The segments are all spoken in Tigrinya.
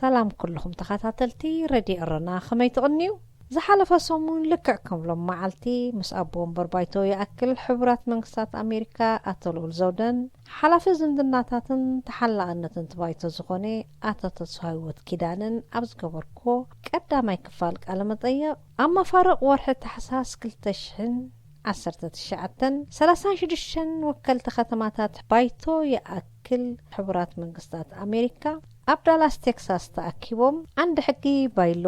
ሰላም ኩልኹም ተኸታተልቲ ረድዮ ኤረና፣ ከመይ ትቕንዩ? ዝሓለፈ ሰሙን ልክዕ ከም ሎም መዓልቲ ምስ ኣቦ ወንበር ባይቶ ይኣክል ሕቡራት መንግስታት ኣሜሪካ ኣቶ ልኡል ዘውደን ሓላፊ ዝምድናታትን ተሓላቕነትን እቲ ባይቶ ዝኾነ ኣቶ ተስፋ ህይወት ኪዳነን ኣብ ዝገበርኩዎ ቀዳማይ ክፋል ቃለ መጠይቕ፣ ኣብ መፋርቕ ወርሒ ታሕሳስ ክልተ ሽሕን ዓሰርተ ትሽዓተን ሰላሳን ሽዱሽተን ወከልቲ ከተማታት ባይቶ ይኣክል ሕቡራት መንግስታት ኣሜሪካ ኣብ ዳላስ ቴክሳስ ተኣኪቦም ዓንዲ ሕጊ ባይሎ፣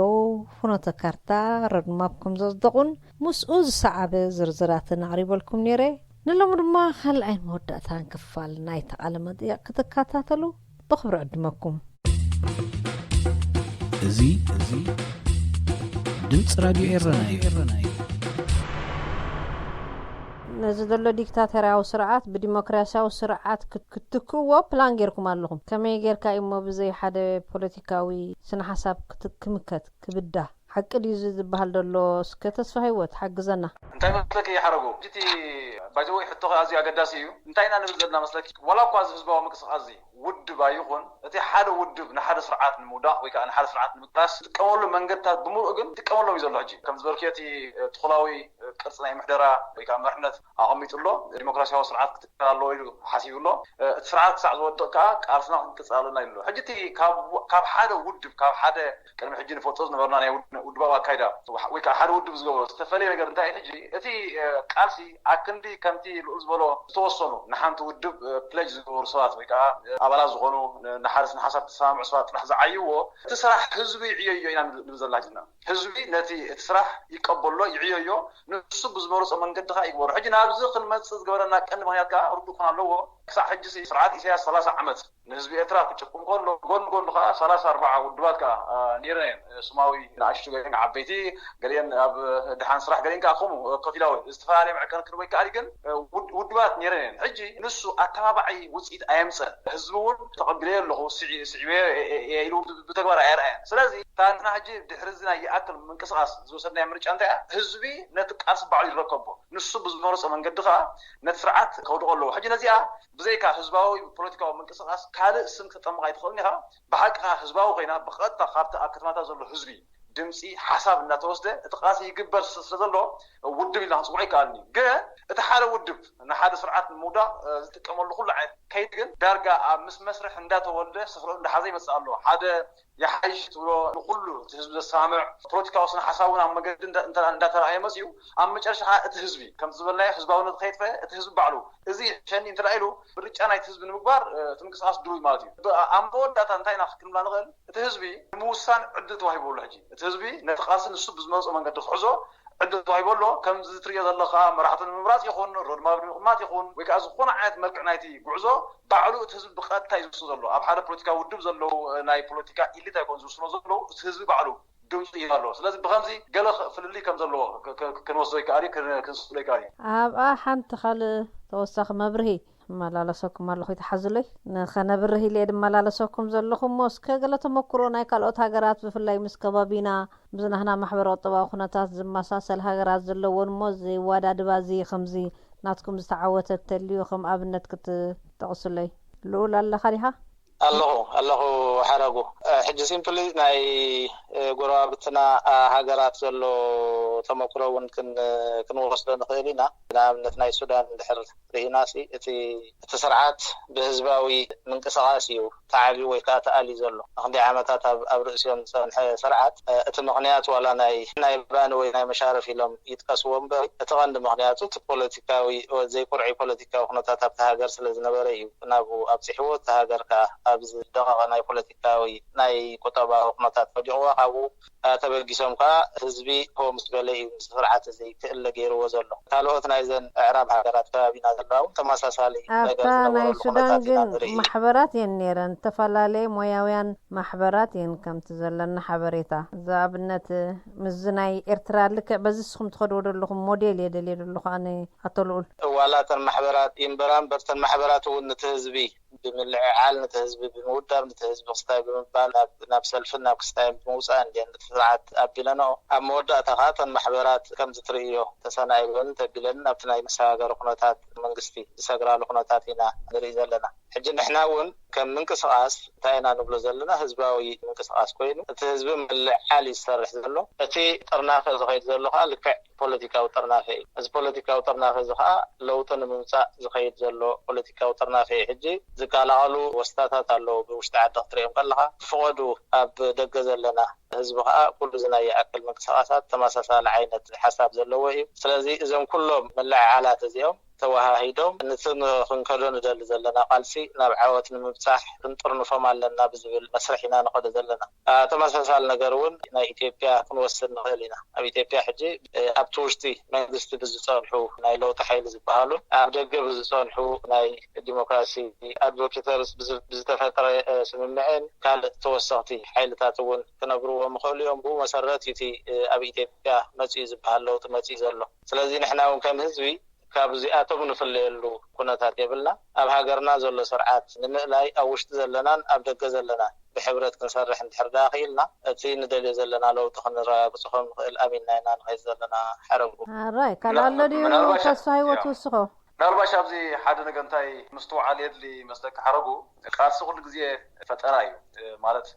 ፍኖተ ካርታ፣ ሮድማፕ ከም ዘጽደቑን ምስኡ ዝሰዓበ ዝርዝራትን ኣቕሪበልኩም ነይረ። ንሎሚ ድማ ካልኣይን መወዳእታን ክፋል ናይቲ ቃለ መጠይቕ ክትከታተሉ ብኽብሪ ዕድመኩም። እዚ፣ እዚ ድምፂ ራድዮ ኤረና እዩ። ነዚ ዘሎ ዲክታተርያዊ ስርዓት ብዲሞክራሲያዊ ስርዓት ክት-፣ ክትክእዎ ፕላን ጌርኩም ኣለኹም። ከመይ ጌርካ እዩ እሞ ብዘይ ሓደ ፖለቲካዊ ስነ ሓሳብ ክት-፣ ክምከት፣ ክብዳ? ሓቂ ድዩ እዚ ዝበሃል ዘሎ? እስከ ተስፋ ህይወት ሓግዘና። እንታይ መስለኪ ሓረጉ? እቲ ባይዘወይ ሕቶ ኣዝዩ ኣገዳሲ እዩ። እንታይ ኢና ንብል ዘለና መስለኪ? ዋላ እኳ እዚ ህዝባዊ ምንቅስቃስ እዚ ውድብ ኣይኹን፣ እቲ ሓደ ውድብ ንሓደ ስርዓት ንምውዳቕ ወይ ከዓ ንሓደ ስርዓት ንምጥራስ ዝጥቀመሉ መንገድታት ብምሉእ ግን ይጥቀመሎም እዩ ዘሎ። ሕጂ ከም ዝበልክዮ እቲ ትኹላዊ ቅርፂ ናይ ምሕደራ ወይ ከዓ መርሕነት ኣቐሚጡ ኣሎ። ዲሞክራሲያዊ ስርዓት ክትከል ኣለዎ ኢሉ ሓሲቡ ኣሎ። እቲ ስርዓት ክሳዕ ዝወድቕ ከዓ ቃልስና ክንቅፅል ኣለና ኢሉ ኣሎ። ሕጂ እቲ ካብ ካብ ሓደ ውድብ፣ ካብ ሓደ ቅድሚ ሕጂ ንፈልጦ ዝነበርና ናይ ውድ-፣ ውድባዊ ኣካይዳ ወይ ከዓ ሓደ ውድብ ዝገበሮ ዝተፈለየ ነገር እንታይ እዩ? ሕጂ እቲ ቃልሲ ኣክንዲ ከምቲ ልኡል ዝበሎ ዝተወሰኑ ንሓንቲ ውድብ ፕለጅ ዝገበሩ ሰባት ወይ ከዓ ኣባላት ዝኾኑ ንሓደ ስነ ሓሳብ ተሰማምዑ ሰባት ጥራሕ ዝዓይዎ እቲ ስራሕ ህዝቢ ይዕየዮ ኢና ንብል ዘለና ሕጂ ንሕና። ህዝቢ ነቲ እቲ ስራሕ ይቀበሎ፣ ይዕየዮ፣ ንሱ ብዝመረጾ መንገዲ ከኣ ይግበሮ። ሕጂ ናብዚ ክንመጽእ ዝገበረና ቀንዲ ምኽንያት ከኣ ርዱእ ክኾን ኣለዎ። ክሳዕ ሕጂ ሲ-፣ ስርዓት ኢሳያስ ሰላሳ ዓመት ንህዝቢ ኤርትራ ክጭቁን ከሎ፣ ጎን ጎኑ ከኣ ሰላሳ ኣርባዓ ውድባት ከኣ፣ አ፣ ነይረን እየን። ስማዊ ንኣሽቱ ገሊአን ዓበይቲ፣ ገሊአን ኣብ ድሓን ስራሕ፣ ገሊአን ከኣ ከምኡ ከፊላዊ ዝተፈላለየ መዐቀኒ ክንቦ ይከኣል እዩ፣ ግን፣ እ፣ ውድ-፣ ውድባት ነይረን እየን። ሕጂ ንሱ ኣተባባዒ ውጽኢት ኣየምጸን። ህዝቢ እውን ተቐቢለዮ ኣለኹ፣ ስዒ-፣ ስዒበዮ እየ፣ እየ፣ እየ ኢሉ ብ-፣ ብተግባር ኣየርኣየን። ስለዚ እታ ንሕና ሕጂ ድሕሪ እዚ ናይ ይኣክል ምንቅስቓስ ዝወሰድናዮ ምርጫ እንታይ እያ? ህዝቢ ነቲ ቃልሲ ባዕሉ ይረከቦ። ንሱ ብዝመረጾ መንገዲ ከኣ ነቲ ስርዓት ከውድቖ ኣለዎ። ሕጂ ነዚኣ ብዘይካ ህዝባዊ ፖለቲካዊ ምንቅስቓስ ካልእ ስም ክተጠምቕ ኣይትኽእልን ኢኻ። ብሓቂ ከኣ ህዝባዊ ኮይና ብቐጥታ ካብቲ ኣብ ከተማታት ዘሎ ህዝቢ ድምፂ ሓሳብ እናተወስደ እቲ ቃልሲ ይግበር ስለ ዘሎ ውድብ ኢልና ክንፅውዖ ይከኣልን እዩ። ግን እቲ ሓደ ውድብ ንሓደ ስርዓት ንምውዳቕ፣ እ፣ ዝጥቀመሉ ኩሉ ዓይነት ከይዲ ግን ዳርጋ ኣብ ምስ መስርሕ እንዳተወልደ ስፍርኡ እንዳሓዘ ይመፅእ ኣሎ። ሓደ ይሓይሽ ትብሎ ንኩሉ እቲ ህዝቢ ዘሰማምዕ ፖለቲካዊ ስነ ሓሳብ እውን ኣብ መገዲ እንዳ-፣ እንዳ-፣ እንዳተረኣየ መፂኡ ኣብ መጨረሻ ከዓ እቲ ህዝቢ ከምቲ ዝበልናዮ ህዝባውነት ከይጥፈ እቲ ህዝቢ ባዕሉ እዚ ይሕሸኒ እንተ ኢሉ ምርጫ ናይቲ ህዝቢ ንምግባር፣ እ፣ እቲ ምንቅስቃስ ድሩይ ማለት እዩ። ብ-፣ ኣብ መወዳእታ እንታይ ኢና ክንብላ ንኽእል? እቲ ህዝቢ ንምውሳን ዕድል ተዋሂቡ ኣሎ። ሕጂ እቲ ህዝቢ ነቲ ቃልሲ ንሱ ብዝመረጾ መንገዲ ክሕዞ ዕድል ተዋሂቡ ኣሎ። ከምዚ ትርእዮ ዘለኻ መራሕቲ ንምምራጽ ይኹን ሮድማፕ ንምቕማጥ ይኹን ወይ ከዓ ዝኾነ ዓይነት መልክዕ ናይቲ ጉዕዞ ባዕሉ እቲ ህዝቢ ብቐጥታ እዩ ዝውስኖ ዘሎ። ኣብ ሓደ ፖለቲካዊ ውድብ ዘለዉ፣ እ፣ ናይ ፖለቲካ ኢሊት ኣይኮን ዝውስኖ ዘለዉ፣ እቲ ህዝቢ ባዕሉ ድምፁ ይህብ ኣሎ። ስለዚ ብኸምዚ ገለ ኽ-፣ ፍልልይ ከም ዘለዎ ክ-፣ ክ-፣ ክንወስዶ ይከኣል እዩ፣ ክን-፣ ክንስእሎ ይከኣል እዩ። ኣብኣ ሓንቲ ካልእ ተወሳኺ መብርሂ እመላለሰኩም ኣለኹ፣ ይትሓዙለይ። ንኸነብርህ ኢለ እየ ድመላለሰኩም ዘለኹ እሞ፣ እስከ ገለ ተመኩሮ ናይ ካልኦት ሃገራት፣ ብፍላይ ምስ ከባቢና፣ ምስ ናህና ማሕበረ ቁጠባዊ ኩነታት ዝመሳሰል ሃገራት ዘለወን እሞ፣ እዚ ኣወዳድባ እዚ ከምዚ ናትኩም ዝተዓወተ ተልዩ ከም ኣብነት ክትጠቕሱለይ። ልኡል ኣለኻ ዲኻ? ኣለኹ፣ ኣለኹ ሓረጉ። እ፣ ሕጂ ሲምፕሊ ናይ፣ እ፣ ጎረባብትና፣ እ፣ ሃገራት ዘሎ ተመኩሮ እውን ክን-፣ ክንወስዶ ንኽእል ኢና። ንኣብነት ናይ ሱዳን እንድሕር ርኢናሲ፣ እቲ፣ እቲ ስርዓት ብህዝባዊ ምንቅስቓስ እዩ ተዓብዩ ወይ ከዓ ተኣልዩ ዘሎ። ንክንደይ ዓመታት ኣብ፣ ኣብ ርእሲኦም ዝጸንሐ ስርዓት፣ እ፣ እቲ ምኽንያት ዋላ ናይ፣ ናይ ባኒ ወይ ናይ መሻርፍ ኢሎም ይጥቀስዎ እምበር፣ እቲ ቀንዲ ምኽንያቱ እቲ ፖለቲካዊ፣ ዘይቁርዒ ፖለቲካዊ ኩነታት ኣብቲ ሃገር ስለ ዝነበረ እዩ ናብኡ ኣብጺሕዎ። እቲ ሃገር ከኣ ኣብ ዝደቐቐ ናይ ፖለቲካዊ፣ ናይ ቁጠባዊ ኩነታት ወዲቕዋ፣ ካብኡ፣ እ፣ ተበጊሶም ከኣ ህዝቢ ኮ ምስ በለ እዩ ምስቲ ስርዓት እዚ ክእለ ገይርዎ ዘሎ። ካልኦት ናይዘን ኣዕራብ ሃገራት ከባቢና ዘለዋ እውን ተመሳሳሊ ነገር ኣብታ ናይ ዝነበረሉ ሱዳን ኩነታት ኢና ግን ንርኢ። ማሕበራት እየን ነይረን፣ ዝተፈላለየ ሞያውያን ማሕበራት እየን ከምቲ ዘለና ሓበሬታ። እዚ ኣብነት ምስዚ ናይ ኤርትራ ልክዕ በዚ ንስኹም ትኸድዎ ዘለኹም ሞዴል እየ ደልየ ዘለኹ ኣነ ኣቶ ልኡል። ዋላ እተን ማሕበራት ይንበራ እምበር፣ እተን ማሕበራት እውን ነቲ ህዝቢ ብምልዕዓል፣ ነቲ ህዝቢ ብምውዳብ፣ ነቲ ህዝቢ ክስታይ ብምባል ናብ፣ ናብ ሰልፍን ናብ ክስታይን ብምውፃእ እንድየን ነቲ ስርዓት ኣቢለንኦ። ኣብ መወዳእታ ከዓ እተን ማሕበራት ከምዚ ትርእዮ ተሰናኢበንን ተቢለንን ኣብቲ ናይ መሰጋገሪ ኩነታት መንግስቲ ዝሰግራሉ ኩነታት ኢና ንርኢ ዘለና። ሕጂ ንሕና እውን ከም ምንቅስቃስ እንታይ ኢና ንብሎ ዘለና? ህዝባዊ ምንቅስቃስ ኮይኑ እቲ ህዝቢ ምልዓል እዩ ዝሰርሕ ዘሎ። እቲ ጥርናፈ ዝኸይድ ዘሎ ከዓ ልክዕ ፖለቲካዊ ጥርናፈ እዩ። እዚ ፖለቲካዊ ጥርናፈ እዚ ከዓ ለውጢ ንምምፃእ ዝኸይድ ዘሎ ፖለቲካዊ ጥርናፈ እዩ። ሕጂ ዝቀላቐሉ ወስታታት ኣለዉ። ብውሽጢ ዓዲ ክትሪኦም ከለኻ፣ ፍቐዱ፣ ኣብ ደገ ዘለና ህዝቢ ከዓ ኩሉ እዚ ናይ ይኣክል ምንቅስቃሳት ተመሳሳሊ ዓይነት ሓሳብ ዘለዎ እዩ። ስለዚ እዞም ኩሎም ምልዕዓላት እዚኦም ተወሃሂዶም፣ ነቲ ክንከዶ ንደሊ ዘለና ቃልሲ ናብ ዓወት ንምብጻሕ ክንጥርንፎም ኣለና ብዝብል መስርሕ ኢና ንኸዶ ዘለና። ተመሳሳሊ ነገር እውን ናይ ኢትዮጵያ ክንወስድ ንኽእል ኢና። ኣብ ኢትዮጵያ ሕጂ ኣብቲ ውሽጢ መንግስቲ ብዝጸንሑ ናይ ለውጢ ሓይሊ ዝበሃሉ፣ ኣብ ደገ ብዝጸንሑ ናይ ዲሞክራሲ ኣድቮኬተርስ ብዝተፈጠረ ስምምዕን ካልእ ተወሰኽቲ ሓይልታት እውን ክነብርዎም ይኽእሉ እዮም። ብኡ መሰረት እቲ ኣብ ኢትዮጵያ መፅኡ ዝበሃል ለውጢ መፅኡ ዘሎ። ስለዚ ንሕና እውን ከም ህዝቢ ካብ እዚኣቶም ንፍለየሉ ኩነታት የብልና። ኣብ ሃገርና ዘሎ ስርዓት ንምእላይ ኣብ ውሽጢ ዘለናን ኣብ ደገ ዘለናን ብሕብረት ክንሰርሕ እንድሕር ደኣ ክኢልና፣ እቲ ንደልዮ ዘለና ለውጢ ክንረጋግጾ ከም ንኽእል ኣሚንና ኢና ንኸይድ ዘለና። ሓረጉ። ኣራይ ካልእ ኣሎ ድዩ ምናልባሽ ተስፋ ህይወት ውስኾ? ምናልባሽ ኣብዚ ሓደ ነገር እንታይ ምስትውዓል የድሊ መስለካ ሓረጉ? ቃልሲ ኩሉ ግዜ ፈጠራ እዩ። ማለት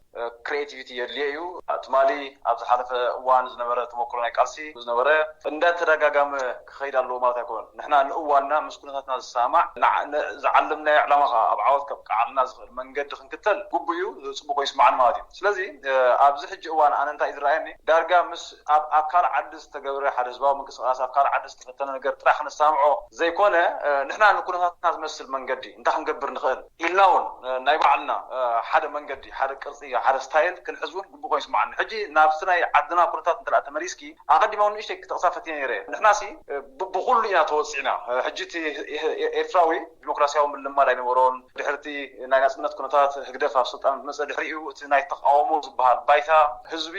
ክሪኤቲቪቲ የድልዮ እዩ። ትማሊ ኣብ ዝሓለፈ እዋን ዝነበረ ተመክሮ ናይ ቃልሲ ዝነበረ እንዳተደጋጋመ ክኸይድ ኣለዎ ማለት ኣይኮነን። ንሕና ንእዋንና ምስ ኩነታትና ዝሰማማዕ ዝዓለምናዮ ዕላማ ከዓ ኣብ ዓወት ከብቅዓልና ዝኽእል መንገዲ ክንክተል ግቡእ እዩ። ጽቡቅ ይስማዓኒ ማለት እዩ። ስለዚ ኣብዚ ሕጂ እዋን ኣነ እንታይ እዩ ዝረኣየኒ፣ ዳርጋ ምስ ኣብ ካልእ ዓዲ ዝተገብረ ሓደ ህዝባዊ ምንቅስቃስ፣ ኣብ ካልእ ዓዲ ዝተፈተነ ነገር ጥራሕ ክነሰማምዖ ዘይኮነ፣ ንሕና ንኩነታትና ዝመስል መንገዲ እንታይ ክንገብር ንኽእል ኢልና እውን ናይ ባዕልና ሓደ መንገዲ፣ ሓደ ቅርፂ፣ ሓደ ስታይል ክንሕዝ እውን ግቡእ ኮይኑ ይስማዓኒ። ሕጂ ናብቲ ናይ ዓድና ኩነታት እንተ ተመሊስኪ፣ ኣቐዲማ እውን ንእሽተይ ክጠቕሳ ፈትየ ነይረ። ንሕናሲ ብኩሉ ኢና ተወፂዕና። ሕጂ እቲ ኤርትራዊ ዲሞክራሲያዊ ምልማድ ኣይነበሮን። ድሕርቲ ናይ ናጽነት ኩነታት ህግደፍ ኣብ ስልጣን መጸ ድሕሪኡ እቲ ናይ ተቃውሞ ዝበሃል ባይታ ህዝቢ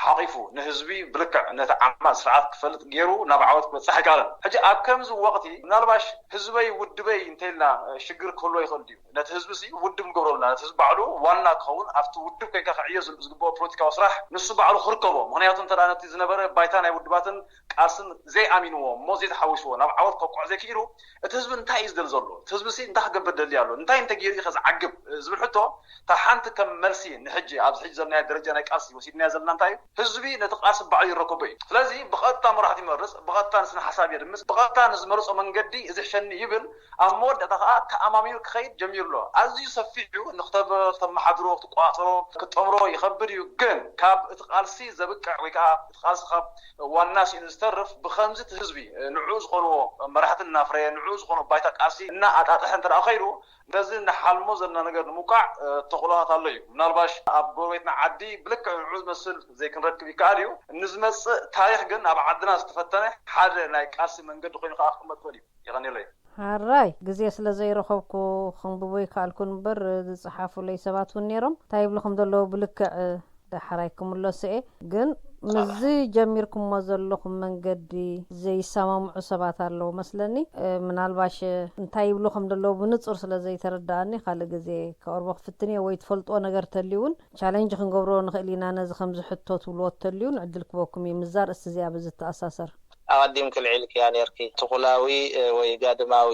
ሓቂፉ ንህዝቢ ብልክዕ ነቲ ዓማጽ ስርዓት ክፈልጥ ገይሩ ናብ ዓወት ክበጽሕ ኣይከኣለን። ሕጂ ኣብ ከምዚ ወቕቲ ምናልባሽ ህዝበይ ውድበይ እንተኢልና ሽግር ክህልዎ ይኽእል ድዩ? ነቲ ህዝቢ ሲ ውድብ ንገብረሉና፣ ነቲ ህዝቢ ባዕሉ ዋና ክኸውን ኣብቲ ውድብ ኮይንካ ክዕዮ ዝግብኦ ፖለቲካዊ ስራሕ ንሱ ባዕሉ ክርከቦ። ምኽንያቱ እንተ ነቲ ዝነበረ ባይታ ናይ ውድባትን ቃልስን ዘይኣሚንዎ እሞ ዘይተሓዊስዎ ናብ ዓወት ከብቅዖ ዘይክኢሉ እቲ ህዝቢ እንታይ እዩ ዝደሊ ዘሎ? እቲ ህዝቢ ሲ እንታይ ክገብር ደሊ ኣሎ? እንታይ እንተገይሩ እዩ ዝዓግብ ዝብል ሕቶ እታ ሓንቲ ከም መልሲ ንሕጂ ኣብዚ ሕጂ ዘለናዮ ደረጃ ናይ ቃልሲ ወሲድናዮ ዘለና እንታይ እዩ? ህዝቢ ነቲ ቃልሲ ባዕሉ ይረከቦ እዩ። ስለዚ ብቐጥታ መራሕቲ ይመርጽ፣ ብቐጥታ ንስነ ሓሳብ የድምጽ፣ ብቐጥታ ንዝመርጾ መንገዲ እዚ ሕሸኒ ይብል። ኣብ መወዳእታ ከዓ ተኣማሚኑ ክኸይድ ጀሚሩ ኣሎ። ኣዝዩ ሰፊሕ እዩ። ንክተብ-፣ ክተመሓድሮ፣ ክትቆጻጸሮ፣ ክትጠምሮ ይኸብድ እዩ። ግን ካብ እቲ ቃልሲ ዘብቅዕ ወይ ከዓ እቲ ቃልሲ ካብ ዋና ስኢኑ ዝተርፍ ብኸምዚ እቲ ህዝቢ ንዕኡ ዝኾንዎ መራሕቲ እናፍረየ ንዕኡ ዝኾንዎ ባይታ ቃልሲ እናኣጣጥሐ እንተ ደኣ ከይዱ ነዚ ንሓልሞ ዘለና ነገር ንምውቃዕ ተኽእሎታት ኣሎ እዩ። ምናልባሽ ኣብ ጎረቤትና ዓዲ ብልክዕ ንዕኡ ዝመስል ዘይክንረክብ ይከኣል እዩ። ንዝመጽእ ታሪኽ ግን ኣብ ዓድና ዝተፈተነ ሓደ ናይ ቃልሲ መንገዲ ኮይኑ ከዓ ክቕመጥ ይኽእል እዩ። የቐንየለይ። ሓራይ ግዜ ስለ ዘይረኸብኩ ክንብቦ ይከኣልኩን እምበር ዝጸሓፉለይ ሰባት እውን ነይሮም። እንታይ ይብሉ ከም ዘለዉ ብልክዕ ዳሕራይ ክምለሶ እየ። ግን ምስዚ ጀሚርኩሞ ዘለኹም መንገዲ ዘይሰማምዑ ሰባት ኣለዉ መስለኒ። ምናልባሽ እንታይ ይብሉ ከም ዘለዉ ብንጹር ስለ ዘይተረድኣኒ ካልእ ግዜ ከቕርቦ ክፍትን እየ፣ ወይ ትፈልጥዎ ነገር ተልዩ እውን ቻሌንጅ ክንገብሮ ንኽእል ኢና። ነዚ ከምዚ ሕቶ ትብልዎ ተልዩ እውን ዕድል ክበኩም እዩ። ምስዛ ኣርእስቲ እዚኣ ብዝተኣሳሰር። ኣቐዲምኪ ኣልዒልክያ ነይርኪ። ትኹላዊ ወይ ጋድማዊ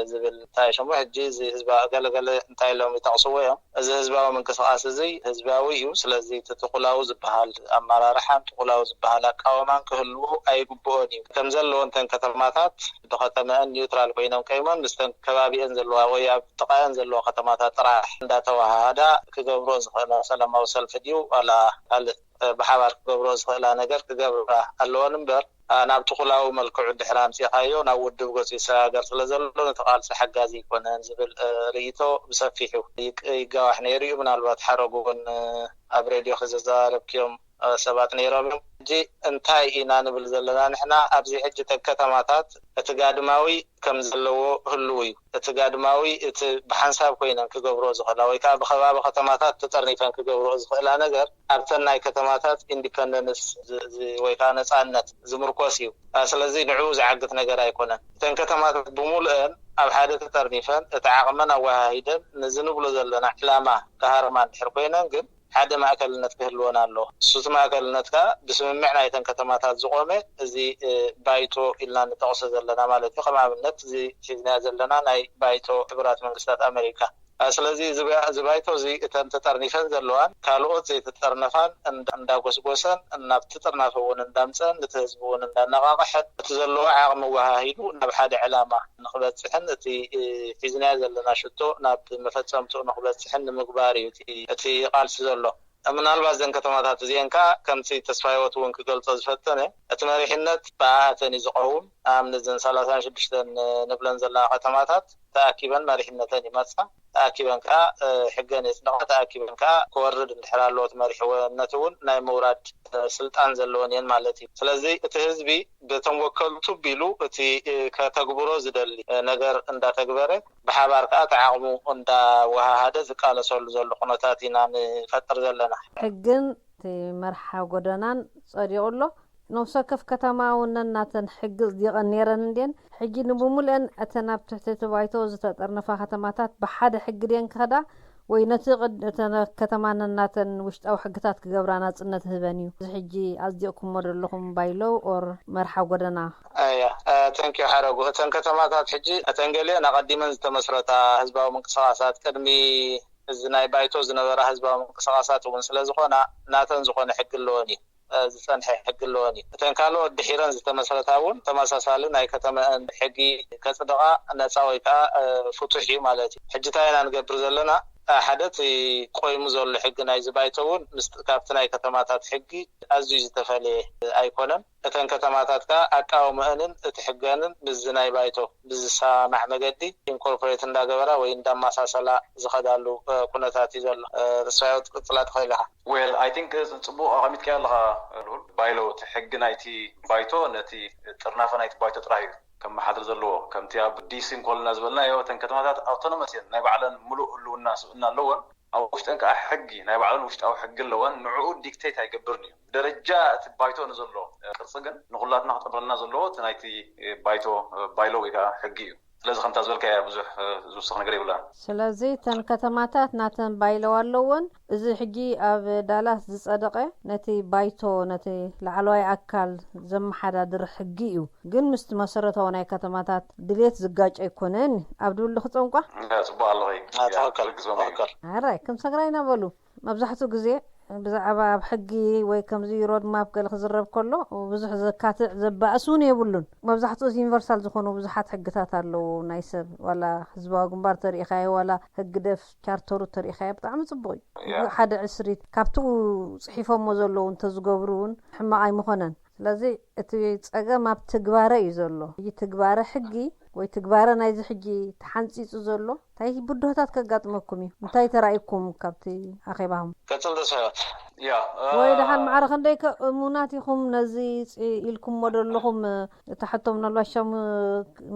ዝብል እንታይ ሽሙ ሕጂ እዚ ህዝባዊ ገለገለ እንታይ ኢሎም ይጠቕስዎ እዮም። እዚ ህዝባዊ ምንቅስቃስ እዚ ህዝባዊ እዩ። ስለዚ እቲ ትኹላዊ ዝበሃል ኣመራርሓን ትኹላዊ ዝበሃል ኣቃውማን ክህልዉ ኣይግብኦን እዩ። ከም ዘለዎ እንተን ከተማታት ብኸተመአን ኒውትራል ኮይነን ቀይመን ምስተን ከባቢአን ዘለዋ ወይ ኣብ ጥቓአን ዘለዋ ከተማታት ጥራሕ እንዳተወሃሃዳ ክገብሮ ዝኽእላ ሰላማዊ ሰልፊ ድዩ ዋላ ካልእ ብሓባር ክገብሮ ዝኽእላ ነገር ክገብራ ኣለወን እምበር ናብ ትኹላዊ መልክዑ እንድሕር ኣምፂኻዮ ናብ ውድብ ገፁ ይሰጋገር ስለ ዘሎ ነቲ ቃልሲ ሓጋዚ ኣይኮነን ዝብል ርእይቶ ብሰፊሑ ይጋዋሕ ነይሩ እዩ። ምናልባት ሓረጉ እውን ኣብ ሬድዮ ክዘዘራረብክዮም ሰባት ነይሮም እዮም። ሕጂ እንታይ ኢና ንብል ዘለና ንሕና ኣብዚ ሕጂ ተን ከተማታት እቲ ጋድማዊ ከም ዘለዎ ህልው እዩ። እቲ ጋድማዊ እቲ ብሓንሳብ ኮይነን ክገብርኦ ዝኽእላ ወይ ከዓ ብከባቢ ከተማታት ተጠርኒፈን ክገብርኦ ዝኽእላ ነገር ኣብተን ናይ ከተማታት ኢንዲፐንደንስ ወይ ከዓ ነፃነት ዝምርኮስ እዩ። ስለዚ ንዕኡ ዝዓግት ነገር ኣይኮነን። እተን ከተማታት ብምሉአን ኣብ ሓደ ተጠርኒፈን እቲ ዓቕመን ኣወሃሂደን ንዚ ንብሎ ዘለና ዕላማ ክሃርማ እንድሕር ኮይነን ግን ሓደ ማእከልነት ክህልወን ኣለዎ። እሱ እቲ ማእከልነት ከዓ ብስምምዕ ናይተን ከተማታት ዝቆመ እዚ ባይቶ ኢልና ንጠቕሶ ዘለና ማለት እዩ። ከም ኣብነት እዚ ሒዝናዮ ዘለና ናይ ባይቶ ሕቡራት መንግስታት ኣመሪካ ስለዚ እዚ ባይቶ እዚ እተን ተጠርኒፈን ዘለዋን ካልኦት ዘይተጠርነፋን እንዳጎስጎሰን፣ ናብ ትጥርናፈ እውን እንዳምፀን፣ ነቲ ህዝቢ እውን እንዳነቃቀሐን፣ እቲ ዘለዎ ዓቕሚ ወሃሂዱ ናብ ሓደ ዕላማ ንክበፅሕን፣ እቲ ሒዝናዮ ዘለና ሽቶ ናብ መፈፀምትኡ ንክበፅሕን ንምግባር እዩ እቲ ቃልሲ ዘሎ። ምናልባት እዘን ከተማታት እዚአን ከዓ ከምቲ ተስፋ ህይወት እውን ክገልፆ ዝፈተነ፣ እቲ መሪሕነት ብኣተን እዩ ዝቀውም። ንኣብነት እዘን ሰላሳን ሽዱሽተን ንብለን ዘለና ከተማታት ተኣኪበን መሪሕነተን ይመርፃ፣ ተኣኪበን ከዓ ሕገን የፅድቃ፣ ተኣኪበን ከዓ ክወርድ እንድሕር ኣለዎ እቲ መሪሕነት እውን ናይ ምውራድ ስልጣን ዘለወን እየን ማለት እዩ። ስለዚ እቲ ህዝቢ በቶም ወከልቱ ቢሉ እቲ ከተግብሮ ዝደሊ ነገር እንዳተግበረ፣ ብሓባር ከዓ እቲ ዓቕሙ እንዳወሃሃደ ዝቃለሰሉ ዘሎ ኩነታት ኢና ንፈጥር ዘለና። ሕግን እቲ መርሓ ጎደናን ጸዲቑ ኣሎ። ነፍሲ ወከፍ ከተማ እውን ነናተን ሕጊ ኣጽዲቐን ነይረን እንድየን። ሕጂ ንብምሉአን እተን ኣብ ትሕቲ እቲ ባይቶ ዝተጠርነፋ ከተማታት ብሓደ ሕጊ ድየን ክኸዳ ወይ ነቲ ቅድ- እተን ከተማ ነናተን ውሽጣዊ ሕግታት ክገብራ ናጽነት ህበን እዩ። እዚ ሕጂ ኣጽዲቕኩሞ ዘለኹም ባይሎው ኦር መርሓ ጎደና? እያ ተንኪዩ ሓረጉ። እተን ከተማታት ሕጂ እተን ገሊአን ኣቐዲመን ዝተመስረታ ህዝባዊ ምንቅስቃሳት ቅድሚ እዚ ናይ ባይቶ ዝነበራ ህዝባዊ ምንቅስቃሳት እውን ስለ ዝኾና ናተን ዝኾነ ሕጊ ኣለወን እዩ። ዝፀንሐ ሕጊ ኣለወን እዩ። እተን ካልኦት ድሒረን ዝተመስረታ እውን ተመሳሳሊ ናይ ከተመአን ሕጊ ከፅድቓ ነፃ ወይ ከዓ ፍቱሕ እዩ ማለት እዩ። ሕጂ እንታይ ኢና ንገብር ዘለና? ሓደ እቲ ቆይሙ ዘሎ ሕጊ ናይዚ ባይቶ እውን ምስ ካብቲ ናይ ከተማታት ሕጊ ኣዝዩ ዝተፈለየ ኣይኮነን። እተን ከተማታት ከዓ ኣቃውመአንን እቲ ሕገንን ምስዚ ናይ ባይቶ ብዝሰማማዕ መገዲ ኢንኮርፖሬት እንዳገበራ ወይ እንዳመሳሰላ ዝኸዳሉ ኩነታት እዩ ዘሎ። ተስፋ ህይወት ክትቅፅላ ትኽእል ኢኻ። Well, I think ፅቡቕ ኣቐሚጥካዮ ኣለኻ ልኡል። ባይሎ እቲ ሕጊ ናይቲ ባይቶ ነቲ ጥርናፈ ናይቲ ባይቶ ጥራይ እዩ ከመሓድር ዘለዎ። ከምቲ ኣብ ዲሲ እንኮልና ዝበልናዮ እተን ከተማታት ኣውቶኖመስ እየን፣ ናይ ባዕለን ሙሉእ ህልውና ስብእና ኣለወን። ኣብ ውሽጠን ከዓ ሕጊ ናይ ባዕለን ውሽጣዊ ሕጊ ኣለወን። ንዕኡ ዲክቴት ኣይገብርን እዩ። ብደረጃ እቲ ባይቶ ንዘሎ ቅርፂ ግን ንኩላትና ክጠቕመልና ዘለዎ እቲ ናይቲ ባይቶ ባይሎ ወይ ከዓ ሕጊ እዩ። ስለዚ ከምታ ዝበልካያ ብዙሕ ዝውሰኽ ነገር የብላን። ስለዚ እተን ከተማታት ናተን ባይለው ኣለወን። እዚ ሕጂ ኣብ ዳላስ ዝፀደቐ ነቲ ባይቶ ነቲ ላዕለዋይ ኣካል ዘመሓዳድር ሕጊ እዩ። ግን ምስቲ መሰረታዊ ናይ ከተማታት ድሌት ዝጋጭ ኣይኮነን ኣብ ድብሊ ክፀንቋ? ፅቡቅ ኣለኺ። ትኽክል ትኽክል። ኣራይ ከም ሰግራይና በሉ። መብዛሕትኡ ግዜ ብዛዕባ ኣብ ሕጊ ወይ ከምዚ ሮድማፕ ገለ ክዝረብ ከሎ ብዙሕ ዘካትዕ ዘባእስ እውን የብሉን። መብዛሕትኡ ዩኒቨርሳል ዝኾኑ ብዙሓት ሕግታት ኣለዉ ናይ ሰብ ዋላ ህዝባዊ ግንባር ተሪኢኻዮ ዋላ ህግደፍ ቻርተሩ ተሪኢኻዮ ብጣዕሚ ፅቡቅ እዩ። ሓደ ዕስሪት ካብቲ ጽሒፎሞ ዘለዉ እንተዝገብሩ እውን ሕማቕ ኣይምኾነን። ስለዚ እቲ ጸገም ኣብ ትግባረ እዩ ዘሎ። እዚ ትግባረ ሕጊ ወይ ትግባረ ናይዚ ሕጂ ተሓንጺጹ ዘሎ እንታይ ብድሆታት ከጋጥመኩም እዩ? እንታይ ተራእይኩም ካብቲ ኣኼባኹም? ቀጽል ተስፋ ህይወት። ያ ወይ ደሓን ማዕረ ክንደይ ከ እሙናት ኢኹም ነዚ ጽ- ኢልኩምዎ ዘለኹም? እታ ሕቶ ምናልባት ሻሙ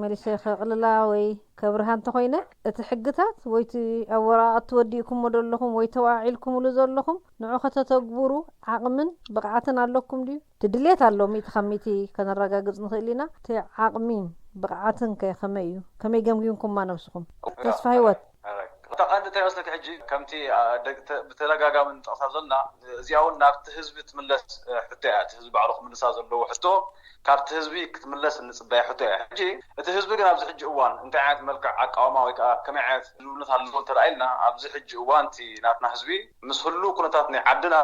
መሊሰ ከቕልላ ወይ ከብርሃ እንተኾይነ እቲ ሕግታት ወይ እቲ ኣብ ወረቓቕቲ ወዲእኩምዎ ዘለኹም ወይ ተወዓዒልኩምሉ ዘለኹም ንዑ ከተተግብሩ ዓቕምን ብቕዓትን ኣለኩም ድዩ? እቲ ድሌት ኣሎ ሚእቲ ካብ ሚእቲ ከነረጋግጽ ንኽእል ኢና። እቲ ዓቕሚን ብቕዓትን ከ ከመይ እዩ? ከመይ ገምጊምኩማ ነብስኹም? ተስፋ ህይወት። እታ ቀንዲ እንታይ መስለኪ ሕጂ ከምቲ ብተደጋጋሚ ንጠቕሳ ዘለና እዚኣ እውን ናብቲ ህዝቢ ትምለስ ሕቶ እያ። እቲ ህዝቢ ባዕሉ ክምልሳ ዘለዎ ሕቶ ካብቲ ህዝቢ ክትምለስ እንፅበያ ሕቶ እያ። ሕጂ እቲ ህዝቢ ግን ኣብዚ ሕጂ እዋን እንታይ ዓይነት መልክዕ ኣቃውማ ወይ ከዓ ከመይ ዓይነት ድልውነት ኣለዎ እንተደኣ ኢልና ኣብዚ ሕጂ እዋን እቲ ናትና ህዝቢ ምስ ህሉ ኩነታት ናይ ዓድና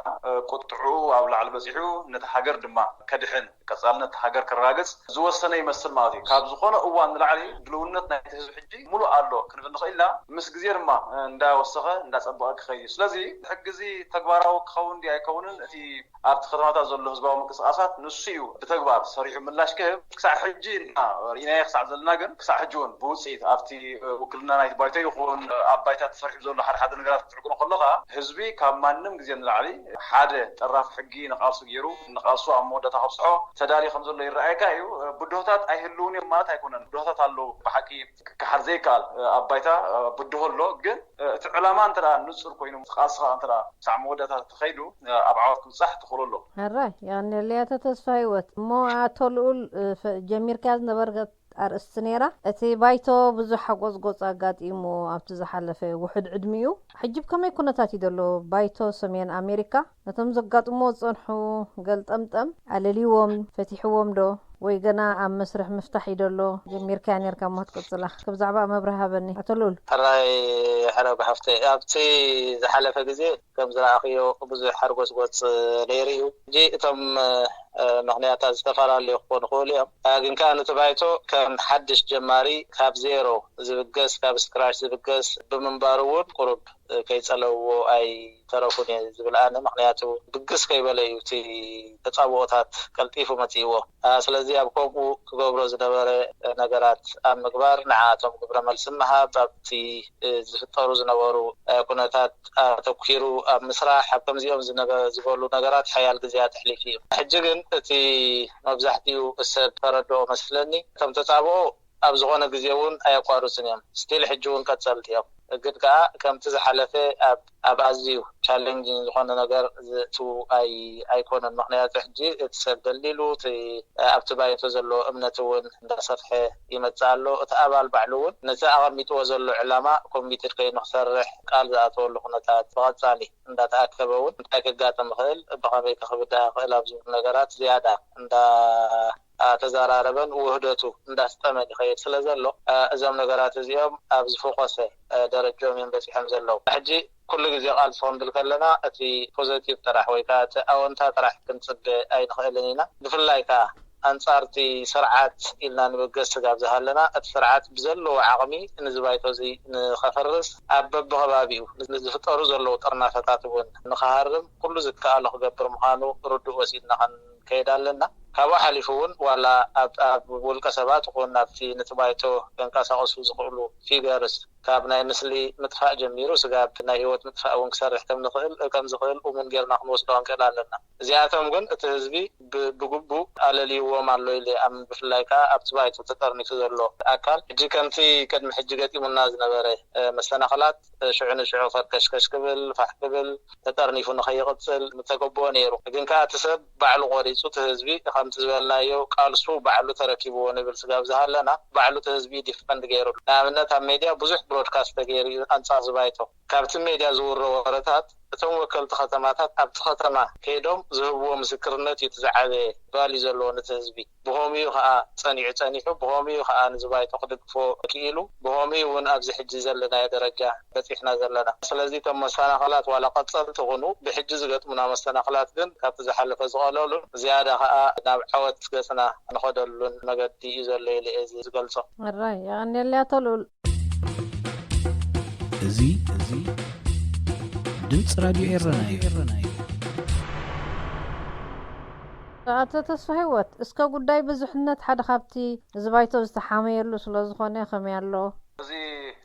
ቁጥዑ ኣብ ላዕሊ በፂሑ ነቲ ሃገር ድማ ከድሕን ቀፃልነት ሃገር ከረጋግፅ ዝወሰነ ይመስል ማለት እዩ። ካብ ዝኾነ እዋን ንላዕሊ ድልውነት ናይቲ ህዝቢ ሕጂ ሙሉእ ኣሎ ክንብል ንኽእል ኢና። ምስ ግዜ ድማ እንዳወሰኸ እንዳፀበቐ ክኸይድ እዩ። ስለዚ ሕጊ እዚ ተግባራዊ ክኸውን ድዩ ኣይከውንን እቲ ኣብቲ ከተማታት ዘሎ ህዝባዊ ምንቅስቃሳት ንሱ እዩ ብተግባር ሰሪሑ ምላሽ ክህብ። ክሳዕ ሕጂ እና ርኢናዮ ክሳዕ ዘለና ግን ክሳዕ ሕጂ እውን ብውፅኢት ኣብቲ ውክልና ናይቲ ባይቶ ይኹን ኣብ ባይታ ተሰሪሑ ዘሎ ሓደ ሓደ ነገራት ክትዕቅኖ ከለኻ ህዝቢ ካብ ማንም ግዜ ንላዕሊ ሓደ ጠራፍ ሕጊ ንቃልሱ ገይሩ ንቃልሱ ኣብ መወዳእታ ከብፅሖ ተዳልዩ ከም ዘሎ ይረኣየካ እዩ። ብድሆታት ኣይህልውን እዮም ማለት ኣይኮነን። ብድሆታት ኣለዉ ብሓቂ ክከሓድ ዘይከኣል ኣብ ባይታ ብድሆ ኣሎ። ግን እቲ ዕላማ እንተ ንፁር ኮይኑ ቃልስኻ እንተ ክሳዕ መወዳእታ ተኸይዱ ኣብ ዓወት ክብፃሕ ተኽእሎ ኣሎ። ሕራይ የቐንየለይ ኣቶ ተስፋ ህይወት። እሞ ኣቶ ልኡል ጀሚርካያ ዝነበርካ ኣርእስቲ ነይራ። እቲ ባይቶ ብዙሕ ሓጎፅጎፅ ኣጋጢሙ ኣብቲ ዝሓለፈ ውሑድ ዕድሚኡ። ሕጂ ብከመይ ኩነታት እዩ ዘሎ ባይቶ ሰሜን ኣሜሪካ? ነቶም ዘጋጥምዎ ዝፀንሑ ገልጠምጠም ኣለልይዎም ፈቲሕዎም ዶ? ወይ ገና ኣብ መስርሕ ምፍታሕ እዩ ዘሎ? ጀሚርካያ ነርካ እሞ ክትቅጽላ። ብዛዕባ መብርሂ ሃበኒ ኣቶ ልኡል። ሕራይ ሕረጉ ሓፍተይ፣ ኣብቲ ዝሓለፈ ግዜ ከም ዝረኣኽዮ ብዙሕ ሓርጎጽጎጽ ነይሩ እዩ። ሕጂ እቶም ምኽንያታት ዝተፈላለዩ ክኾኑ ይኽእሉ እዮም። ግን ከኣ ነቲ ባይቶ ከም ሓድሽ ጀማሪ፣ ካብ ዜሮ ዝብገስ፣ ካብ ስክራሽ ዝብገስ ብምንባሩ እውን ቁሩብ ከይጸለውዎ ኣይተረፉን እየ ዝብል ኣነ። ምኽንያቱ ብግስ ከይበለ እዩ እቲ ተጻብኦታት ቀልጢፉ መጺእዎ። ስለዚ ኣብ ከምኡ ክገብሮ ዝነበረ ነገራት ኣብ ምግባር፣ ንዓኣቶም ግብረ መልሲ ምሃብ፣ ኣብቲ ዝፍጠሩ ዝነበሩ ኩነታት ኣተኲሩ ኣብ ምስራሕ፣ ኣብ ከምዚኦም ዝበሉ ነገራት ሓያል ግዜ ኣትሕሊፉ እዩ። ሕጂ ግን እቲ መብዛሕትኡ ሰብ ተረድኦ መስለኒ። እቶም ተጻብኦ ኣብ ዝኾነ ግዜ እውን ኣየቋርጹን እዮም። ስቲል ሕጂ እውን ቀጸልቲ እዮም። ግን ከኣ ከምቲ ዝሓለፈ ኣብ ኣብ ኣዝዩ ቻሌንጂንግ ዝኾነ ነገር ዝእትዉ ኣይ ኣይኮነን። ምኽንያቱ ሕጂ እቲ ሰብ ደልዲሉ፣ እቲ ኣብቲ ባይቶ ዘሎ እምነት እውን እንዳሰፍሐ ይመጽእ ኣሎ። እቲ ኣባል ባዕሉ እውን ነቲ ኣቐሚጥዎ ዘሎ ዕላማ ኮሚትድ ኮይኑ ክሰርሕ ቃል ዝኣተወሉ ኩነታት ብቐጻሊ እንዳተኣከበ እውን እንታይ ከጋጥም ይኽእል፣ ብኸመይ ከ ክብዳህ ይኽእል ኣብ ዝብሉ ነገራት ዝያዳ እንዳ ኣተዘራረበን ውህደቱ እንዳስጠመን ይኸይድ ስለ ዘሎ፣ እዞም ነገራት እዚኦም ኣብ ዝፎኮሰ ደረጃኦም እዮም በፂሖም ዘለዉ። ሕጂ ኩሉ ግዜ ቃልሲ ክንብል ከለና እቲ ፖዘቲቭ ጥራሕ ወይ ከዓ እቲ ኣወንታ ጥራሕ ክንፅበ ኣይንኽእልን ኢና። ብፍላይ ከዓ ኣንፃርቲ ስርዓት ኢልና ንብገስ ስጋብ ዝሃለና፣ እቲ ስርዓት ብዘለዎ ዓቕሚ ንዚ ባይቶ እዚ ንኸፈርስ ኣብ በብኸባቢኡ ንዝፍጠሩ ዘለዉ ጥርናፈታት እውን ንኸሃርም ኩሉ ዝከኣሎ ክገብር ምዃኑ ርዱእ ወሲድና ከይድ ኣለና። ካብኡ ሓሊፉ እውን ዋላ ኣብ ውልቀ ሰባት ይኹን ኣብቲ ነቲ ባይቶ ከንቀሳቐሱ ዝኽእሉ ፊገርስ ካብ ናይ ምስሊ ምጥፋእ ጀሚሩ ስጋብ ናይ ህይወት ምጥፋእ እውን ክሰርሕ ከም ንኽእል ከም ዝኽእል እሙን ጌርና ክንወስዶ ክንክእል ኣለና። እዚኣቶም ግን እቲ ህዝቢ ብግቡእ ኣለልይዎም ኣሎ ኢለ ይኣምን። ብፍላይ ከዓ ኣብቲ ባይቶ ተጠርኒፉ ዘሎ ኣካል ሕጂ ከምቲ ቅድሚ ሕጂ ገጢሙና ዝነበረ መሰናኽላት ሽዑ ንሽዑ ፈርከሽከሽ ክብል ፋሕ ክብል ተጠርኒፉ ንኸይቕፅል ምተገበኦ ነይሩ። ግን ከዓ እቲ ሰብ ባዕሉ ቆሪፁ፣ እቲ ህዝቢ ከምቲ ዝበልናዮ ቃልሱ ባዕሉ ተረኪብዎ ንብል ስጋብ ዝሃለና ባዕሉ እቲ ህዝቢ ዲፈንድ ገይሩ። ንኣብነት ኣብ ሜድያ ብዙሕ ብሮድካስት ተገይሩ እዩ ኣንፃር ዝባይቶ። ካብቲ ሜድያ ዝውረ ወረታት እቶም ወከልቲ ከተማታት ኣብቲ ከተማ ከይዶም ዝህብዎ ምስክርነት እዩ እቲ ዝዓበየ ቫልዩ ዘለዎ ነቲ ህዝቢ። ብኸምኡ እዩ ከዓ ፀኒዑ ፀኒሑ፣ ብኸምኡ እዩ ከዓ ንዚ ባይቶ ክድግፎ ክኢሉ፣ ብኸምኡ እዩ እውን ኣብዚ ሕጂ ዘለናዮ ደረጃ በፂሕና ዘለና። ስለዚ እቶም መሰናኸላት ዋላ ቀፀልቲ ይኹኑ ብሕጂ ዝገጥሙና መሰናኸላት ግን ካብቲ ዝሓለፈ ዝቐለሉን ዝያዳ ከዓ ናብ ዓወት ገፅና ንኸደሉን መገዲ እዩ ዘሎ ኢለ እየ ዝገልፆ። ሕራይ የቐንየለይ ኣቶ ልኡል። እዚ እዚ ድምፂ ራድዮ ኤረና እዩ። ኣቶ ተስፋ ህይወት፣ እስከ ጉዳይ ብዙሕነት ሓደ ካብቲ እዚ ባይቶ ዝተሓመየሉ ስለ ዝኾነ ከመይ ኣሎ? እዚ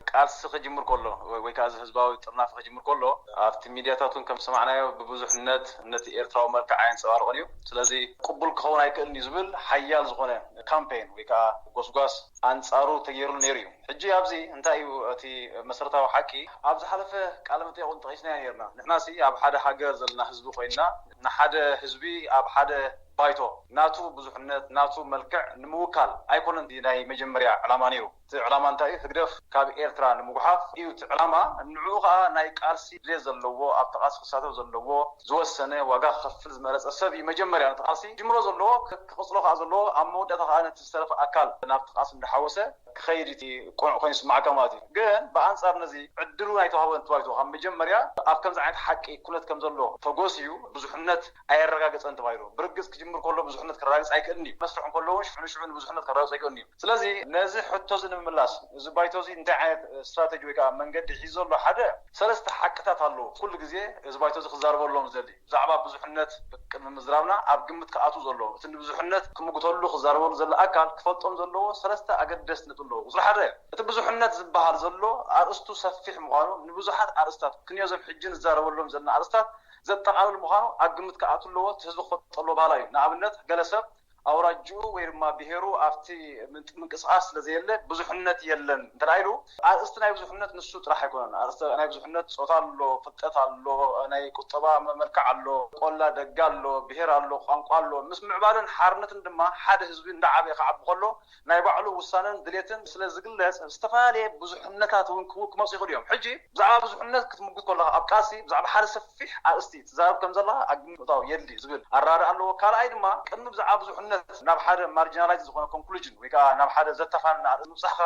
ቃልሲ ክጅምር ከሎ ወይ ወይ ከዓ እዚ ህዝባዊ ጥርናፈ ክጅምር ከሎ ኣብቲ ሚድያታት እውን ከም ዝሰማዕናዮ ብብዙሕነት ነቲ ኤርትራዊ መልክዕ ኣየንፀባርቕን እዩ። ስለዚ ቅቡል ክኸውን ኣይክእልን እዩ ዝብል ሓያል ዝኾነ ካምፔን ወይ ከዓ ጎስጓስ ኣንፃሩ ተገይሩሉ ነይሩ እዩ። ሕጂ ኣብዚ እንታይ እዩ እቲ መሰረታዊ ሓቂ? ኣብ ዝሓለፈ ቃለ መጠይቕ እውን ጠቒስናዮ ነይርና። ንሕና ሲ ኣብ ሓደ ሃገር ዘለና ህዝቢ ኮይንና ንሓደ ህዝቢ ኣብ ሓደ ባይቶ ናቱ ብዙሕነት ናቱ መልክዕ ንምውካል ኣይኮነን ናይ መጀመርያ ዕላማ ነይሩ። እቲ ዕላማ እንታይ እዩ? ህግደፍ ካብ ኤርትራ ንምጉሓፍ እዩ እቲ ዕላማ። ንዕኡ ከዓ ናይ ቃልሲ ድሌት ዘለዎ ኣብቲ ቃልሲ ክሳተፍ ዘለዎ ዝወሰነ ዋጋ ክኸፍል ዝመረፀ ሰብ እዩ መጀመርያ ነቲ ቃልሲ ጅምሮ ዘለዎ ክቕፅሎ ከዓ ዘለዎ ኣብ መወዳእታ ከዓ ነቲ ዝተረፈ ኣካል ናብቲ ቃልሲ እንዳሓወሰ ክኸይድ እቲ ቅኑዕ ኮይኑ ይስማዓካ ማለት እዩ። ግን ብኣንፃር ነዚ ዕድሉ ኣይተዋህቦን ተባሂሉ ካብ መጀመርያ ኣብ ከምዚ ዓይነት ሓቂ ኩነት ከም ዘሎ ተጎስዩ ብዙሕነት ኣየረጋገፀን ተባሂሉ። ብርግፅ ክጅምር ከሎ ብዙሕነት ከረጋግፅ ኣይክእልን እዩ። መስርሑ እንከሎ እውን ሽዑ ንሽዑ ንብዙሕነት ከረጋግፅ ኣይክእልን እዩ። ስለዚ ነዚ ሕቶ እዚ ንምምላስ እዚ ባይቶ እዚ እንታይ ዓይነት ስትራተጂ ወይ ከዓ መንገዲ ሒዙ ዘሎ ሓደ ሰለስተ ሓቅታት ኣለዉ ኩሉ ግዜ እዚ ባይቶ እዚ ክዛረበሎም ዝደሊ። ብዛዕባ ብዙሕነት ቅድሚ ምዝራብና ኣብ ግምት ክኣትዉ ዘለዎ እቲ ንብዙሕነት ክምጉተሉ ክዛረበሉ ዘሎ ኣካል ክፈልጦም ዘለዎ ሰለስተ ኣገደስቲ ነጥቢ ኣለዉ። ቁፅሪ ሓደ እቲ ብዙሕነት ዝበሃል ዘሎ ኣርእስቱ ሰፊሕ ምዃኑ ንብዙሓት ኣርእስታት ክንዮ ዘም ሕጂ ንዛረበሎም ዘለና ኣርእስታት ዘጠቓልል ምዃኑ ኣብ ግምት ክኣትዉ ኣለዎ። እቲ ህዝቢ ክፈልጦ ኣለዎ በሃላይ እዩ። ንኣብነት ገለ ሰብ ኣውራጅኡ ወይ ድማ ብሄሩ ኣብቲ ምንቅስቃስ ስለዘየለ ብዙሕነት የለን እንተ ኢሉ ኣርእስቲ ናይ ብዙሕነት ንሱ ጥራሕ ኣይኮነን። ኣርእስቲ ናይ ብዙሕነት ፆታ ኣሎ፣ ፍልጠት ኣሎ፣ ናይ ቁጠባ መልክዕ ኣሎ፣ ቆላ ደጋ ኣሎ፣ ብሄር ኣሎ፣ ቋንቋ ኣሎ። ምስ ምዕባለን ሓርነትን ድማ ሓደ ህዝቢ እንዳዓበየ ክዓቢ ከሎ ናይ ባዕሉ ውሳነን ድሌትን ስለ ዝግለፅ ዝተፈላለየ ብዙሕነታት እውን ክመፁ ይኽእሉ እዮም። ሕጂ ብዛዕባ ብዙሕነት ክትምጉት ከለካ ኣብ ቃልሲ ብዛዕባ ሓደ ሰፊሕ ኣርእስቲ ትዛረብ ከም ዘለካ ኣብ ግምት ምእታው የድሊ ዝብል ኣረዳድኣ ኣለዎ። ካልኣይ ድማ ቅድሚ ብዛዕባ ብዙሕነት ብዝሕነት ናብ ሓደ ማርጂናላይዝ ዝኾነ ኮንክሉዥን ወይ ከዓ ናብ ሓደ ዘተፋንና ምብፃሕካ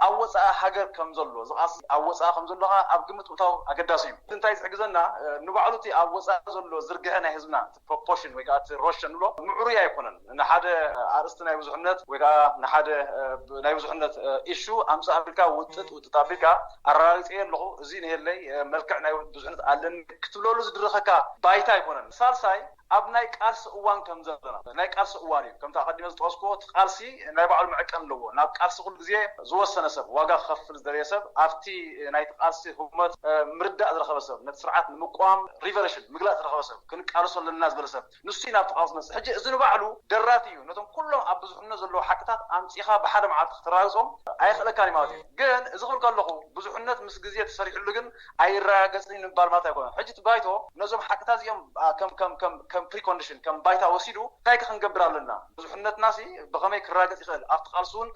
ኣብ ወፃኢ ሃገር ከም ዘሎ ዝቃሲ ኣብ ወፃኢ ከም ዘሎ ከዓ ኣብ ግምት ምእታው ኣገዳሲ እዩ። እንታይ ዝሕግዘና? ንባዕሉ እቲ ኣብ ወፃኢ ዘሎ ዝርግሐ ናይ ህዝብና ፕሮፖርሽን ወይ ከዓ እቲ ሮሽን ንብሎ ምዕሩይ ኣይኮነን። ንሓደ ኣርእስቲ ናይ ብዙሕነት ወይ ከዓ ንሓደ ናይ ብዙሕነት ኢሹ ኣምፃ ኣቢልካ ውጥጥ ውጥጥ ኣቢልካ ኣረጋጊፀ ኣለኹ፣ እዚ ንሄለይ መልክዕ ናይ ብዙሕነት ኣለኒ ክትብለሉ ዝድረኸካ ባይታ ኣይኮነን። ሳልሳይ ኣብ ናይ ቃልሲ እዋን ከም ዘለና ናይ ቃልሲ እዋን እዩ። ከምቲ ኣቀዲመ ዝጠቀስኩዎ እቲ ቃልሲ ናይ ባዕሉ መዕቀን ኣለዎ። ናብ ቃልሲ ኩሉ ግዜ ዝወሰነ ሰብ ዋጋ ክኸፍል ዝደለየ ሰብ ኣብቲ ናይቲ ቃልሲ ህሞት ምርዳእ ዝረኸበ ሰብ ነቲ ስርዓት ንምቋም ሪቨርሽን ምግላፅ ዝረኸበ ሰብ ክንቃልሶ ኣለና ዝበለ ሰብ ንሱ ናብቲ ቃልሲ መፅእ። ሕጂ እዚ ንባዕሉ ደራቲ እዩ። ነቶም ኩሎም ኣብ ብዙሕነት ዘለዉ ሓቅታት ኣምፂኻ ብሓደ መዓልቲ ክትረጋግፆም ኣይኽእለካን ማለት እዩ። ግን እዚ ክብል ከለኹ ብዙሕነት ምስ ግዜ ተሰሪሕሉ ግን ኣይረጋገፅን ምባል ማለት ኣይኮነን። ሕጂ እቲ ባይቶ ነዞም ሓቅታት እዚኦም ከም ፕሪኮንዲሽን ከም ባይታ ወሲዱ እንታይ ክንገብር ኣለና? ብዙሕነትና ሲ ብኸመይ ክረጋገፅ ይኽእል? ኣብቲ ቃልሲ እውን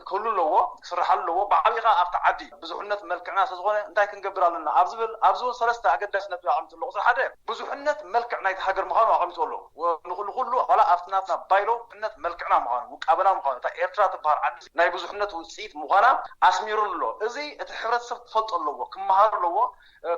ክህሉ ኣለዎ፣ ክስርሓሉ ኣለዎ። ብዓብኻ ኣብቲ ዓዲ ብዙሕነት መልክዕና ስለዝኾነ እንታይ ክንገብር ኣለና ኣብ ዝብል ኣብዚ እውን ሰለስተ ኣገዳሲ ነጥቢ ኣቐሚጡ ኣሎ። ቁፅሪ ሓደ ብዙሕነት መልክዕ ናይቲ ሃገር ምዃኑ ኣቐሚጡ ኣሎ። ንኹሉ ኩሉ ዋላ ኣብቲ ናትና ባይሎ ብዙሕነት መልክዕና ምዃኑ ውቃበና ምዃኑ እታ ኤርትራ ትበሃል ዓዲ ናይ ብዙሕነት ውፅኢት ምዃና ኣስሚሩ ኣሎ። እዚ እቲ ሕብረተሰብ ክፈልጦ ኣለዎ፣ ክመሃር ኣለዎ፣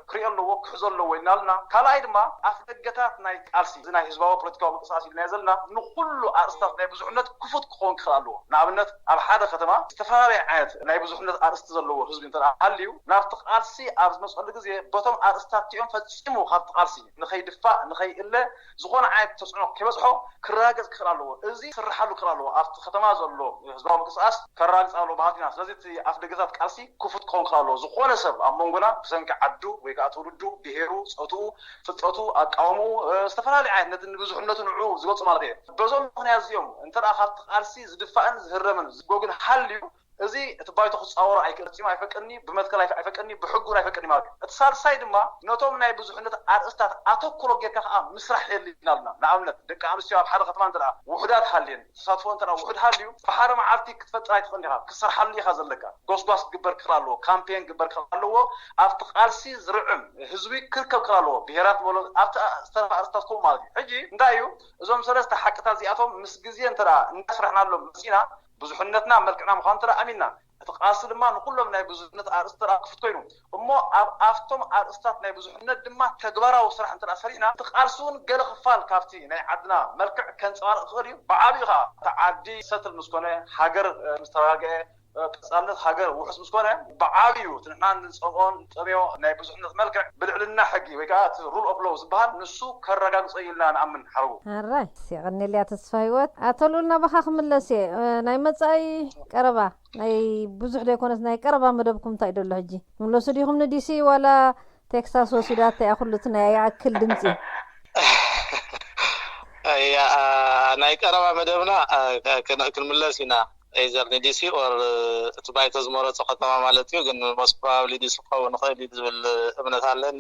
ክሪኦ ኣለዎ፣ ክሕዞ ኣለዎ ኢልና ኣለና። ካልኣይ ድማ ኣፍ ደገታት ናይ ቃልሲ እዚ ናይ ህዝባዊ ፖለቲካዊ ምንቅስቃስ ኢልና ዘለና ንኩሉ ኣርእስታት ናይ ብዙሕነት ክፉት ክኸውን ክኽእል ኣለዎ። ንኣብነት ኣብ ሓደ ከተማ ዝተፈላለየ ዓይነት ናይ ብዙሕነት ኣርእስቲ ዘለዎ ህዝቢ እንተ ሃልዩ ናብቲ ቃልሲ ኣብ ዝመፀሉ ግዜ በቶም ኣርእስታት እቲኦም ፈፂሙ ካብቲ ቃልሲ ንኸይድፋእ ንኸይእለ ዝኾነ ዓይነት ተፅዕኖ ከይበፅሖ ክረጋገፅ ክኽእል ኣለዎ። እዚ ክስርሓሉ ክኽእል ኣለዎ። ኣብቲ ከተማ ዘሎ ህዝባዊ ምንቅስቃስ ከረጋግፅ ኣለዎ በሃልቲ ኢና። ስለዚ እቲ ኣፍ ደገታት ቃልሲ ክፉት ክኸውን ክኽእል ኣለዎ። ዝኾነ ሰብ ኣብ መንጎና ብሰንኪ ዓዱ ወይ ከዓ ትውልዱ፣ ብሄሩ፣ ፆትኡ፣ ፍልጠቱ፣ ኣቃውምኡ፣ ዝተፈላለዩ ዓይነት ነቲ ንብዙሕነቱ ንዑ ዝገልፁ ማለት እየ። በዞም ምኽንያት እዚኦም እንተ ደኣ ካብቲ ቃልሲ ዝድፋእን ዝህረምን ዝጎግን ሃልዩ እዚ እቲ ባይቶ ክፃወሮ ኣይክእል፣ ፈፂሙ ኣይፈቅድኒ፣ ብመትከል ኣይፈቅድኒ፣ ብሕጉን ኣይፈቅድኒ ማለት እዩ። እቲ ሳልሳይ ድማ ነቶም ናይ ብዙሕነት ኣርእስታት ኣተኩሮ ጌርካ ከዓ ምስራሕ የድልየና ኣለና። ንኣብነት ደቂ ኣንስትዮ ኣብ ሓደ ከተማ እንተ ውሑዳት ሃልየን ተሳትፎ እንተ ውሑድ ሃልዩ ብሓደ መዓልቲ ክትፈጥር ኣይትኽእልን ኢኻ፣ ክትሰርሓሉ ኢኻ ዘለካ። ጎስጓስ ክግበር ክኽእል ኣለዎ፣ ካምፔን ክግበር ክኽእል ኣለዎ። ኣብቲ ቃልሲ ዝርዕም ህዝቢ ክርከብ ክኽእል ኣለዎ። ብሄራት በሎ ኣብቲ ዝተረፈ ኣርእስታት ከምኡ ማለት እዩ። ሕጂ እንታይ እዩ እዞም ሰለስተ ሓቅታት እዚኣቶም ምስ ግዜ እንተ እንዳስራሕናሎም መፂና ብዙሕነትና መልክዕና ምዃኑ እንተ ኣሚንና እቲ ቃልሲ ድማ ንኩሎም ናይ ብዙሕነት ኣርእስቲ እንተ ክፉት ኮይኑ እሞ ኣብ ኣብቶም ኣርእስታት ናይ ብዙሕነት ድማ ተግባራዊ ስራሕ እንተ ሰሪሕና እቲ ቃልሲ እውን ገለ ክፋል ካብቲ ናይ ዓድና መልክዕ ከንፀባርቕ ክኽእል እዩ። ብዓብዩ ከዓ እቲ ዓዲ ሰትል ምስ ኮነ ሃገር ምስ ተረጋግአ ቀፃልነት ሃገር ውሑስ ምስ ኮነ ብዓብዩ እቲ ንሕና ንፀምኦን ንጠምዮ ናይ ብዙሕነት መልክዕ ብልዕልና ሕጊ ወይ ከዓ እቲ ሩል ኦፍ ሎው ዝበሃል ንሱ ከረጋግፆ እዩ ኢልና ንኣምን ሓረጉ። ኣራይ የቐንየልያ ተስፋ ህይወት። ኣቶ ሉል ናባኻ ክምለስ እየ። ናይ መፃኢ ቀረባ ናይ ብዙሕ ዘይኮነስ ናይ ቀረባ መደብኩም እንታይ ደሎ ሕጂ? ትምለሱ ዲኹም ንዲሲ ዋላ ቴክሳስ ወሲዳታ እያ ኩሉ እቲ ናይ ይኣክል ድምፂ? እያ ናይ ቀረባ መደብና ክንምለስ ኢና። ኤዘር ንዲሲ ኦር እቲ ባይቶ ዝመረፆ ከተማ ማለት እዩ። ግን most probably ዲሲ ክኸውን ይኽእል እዩ ዝብል እምነት ኣለኒ።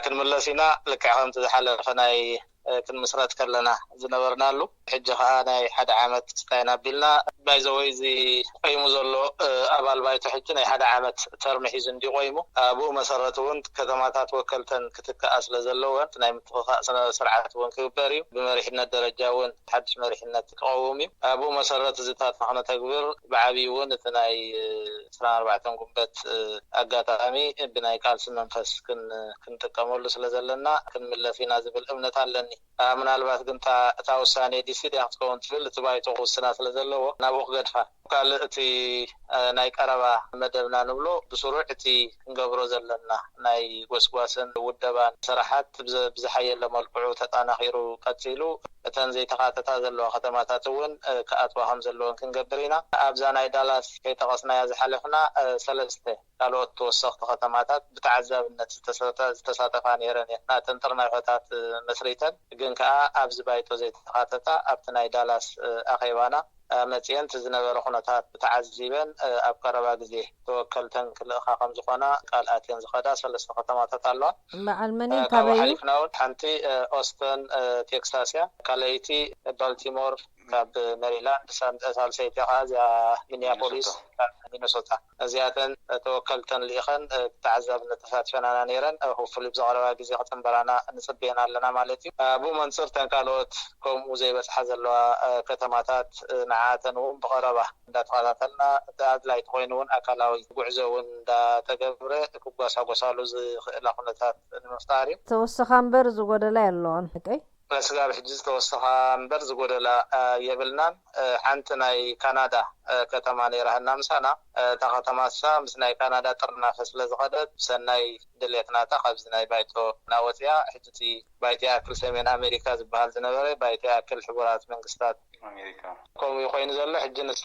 ክንምለስ ኢና። ልክዕ ከምቲ ዝሓለፈ ናይ ክንምስረት ከለና ዝነበርናሉ ሕጂ ከዓ ናይ ሓደ ዓመት ስታይን ኣቢልና ባይዘወይ እዚ ቆይሙ ዘሎ ኣባል ባይቶ ሕጂ ናይ ሓደ ዓመት ተርሚ ሒዙ እንዲ ቆይሙ ብኡ መሰረት እውን ከተማታት ወከልተን ክትከኣ ስለ ዘለወን ናይ ምትኽኻእ ስርዓት እውን ክግበር እዩ። ብመሪሕነት ደረጃ እውን ሓድሽ መሪሕነት ክቐውም እዩ። ብኡ መሰረት እዚታት ንክነተግብር ብዓብዪ እውን እቲ ናይ ዕስራን ኣርባዕተን ጉንበት ኣጋጣሚ ብናይ ቃልሲ መንፈስ ክንጥቀመሉ ስለ ዘለና ክንምለስ ኢና ዝብል እምነት ኣለኒ። ምናልባት ግን እታ ውሳኔ ዲሲ ድያ ክትከውን ትብል እቲ ባይቶ ክውስና ስለ ዘለዎ ናብኡ ክገድፋ። ካልእ እቲ ናይ ቀረባ መደብና ንብሎ ብስሩዕ እቲ ክንገብሮ ዘለና ናይ ጎስጓስን ውደባን ስራሓት ብዝሓየለ መልክዑ ተጠናኺሩ ቀፂሉ እተን ዘይተኻተታ ዘለዋ ከተማታት እውን ክኣትዋ ከም ዘለወን ክንገብር ኢና። ኣብዛ ናይ ዳላስ ከይጠቐስናያ ዝሓለፍና ሰለስተ ካልኦት ተወሰኽቲ ከተማታት ብተዓዛብነት ዝተሳተፋ ነይረን እየን። ናተን ጥርናፈታት መስሪተን ግን ከዓ ኣብዚ ባይቶ ዘይተኻተታ ኣብቲ ናይ ዳላስ ኣኼባና መፅየን እቲ ዝነበረ ኩነታት ተዓዚበን ኣብ ቀረባ ግዜ ተወከልተን ክልእኻ ከም ዝኾና ቃል ኣትየን ዝኸዳ ሰለስተ ከተማታት ኣለዋ። በዓል መን እዩ? ካብኡ ካበይ እዩ? ሓሊፍና እውን ሓንቲ ኦስተን ቴክሳስ እያ፣ ካልኣይቲ ባልቲሞር ካብ ሜሪላንድ፣ ሳልሰይቲ ከዓ እዚኣ ሚኒያፖሊስ፣ ሚኒሶታ። እዚኣተን ተወከልተን ልኢኸን ብተዓዛብነት ተሳትፈናና ነይረን። ሆፕፉሊ ብዝቐረባ ግዜ ክፅንበራና ንፅበየን ኣለና ማለት እዩ። ብኡ መንፅር ተን ካልኦት ከምኡ ዘይበፅሓ ዘለዋ ከተማታት ንዓተን እውን ብቐረባ እንዳተኸታተልና፣ እቲ ኣድላይ ተኮይኑ እውን ኣካላዊ ጉዕዞ እውን እንዳተገብረ ክጓሳጎሳሉ ዝኽእላ ኩነታት ንምፍጣር እዩ። ተወሰኻ እምበር ዝጎደላ የለዎን። ቀይ ስጋብ ሕጂ ዝተወሰኻ እምበር ዝጎደላ የብልናን። ሓንቲ ናይ ካናዳ ከተማ ነይራ ህና ምሳና። እታ ከተማ እሳ ምስ ናይ ካናዳ ጥርናፈ ስለ ዝኸደት ብሰናይ ድሌት ናታ ካብዚ ናይ ባይቶ ናወፅያ። ሕጂ እቲ ባይቶ ይኣክል ሰሜን ኣሜሪካ ዝበሃል ዝነበረ ባይቶ ይኣክል ሕቡራት መንግስታት ኣሜሪካ። ከምኡ ኮይኑ ዘሎ። ሕጂ ንሳ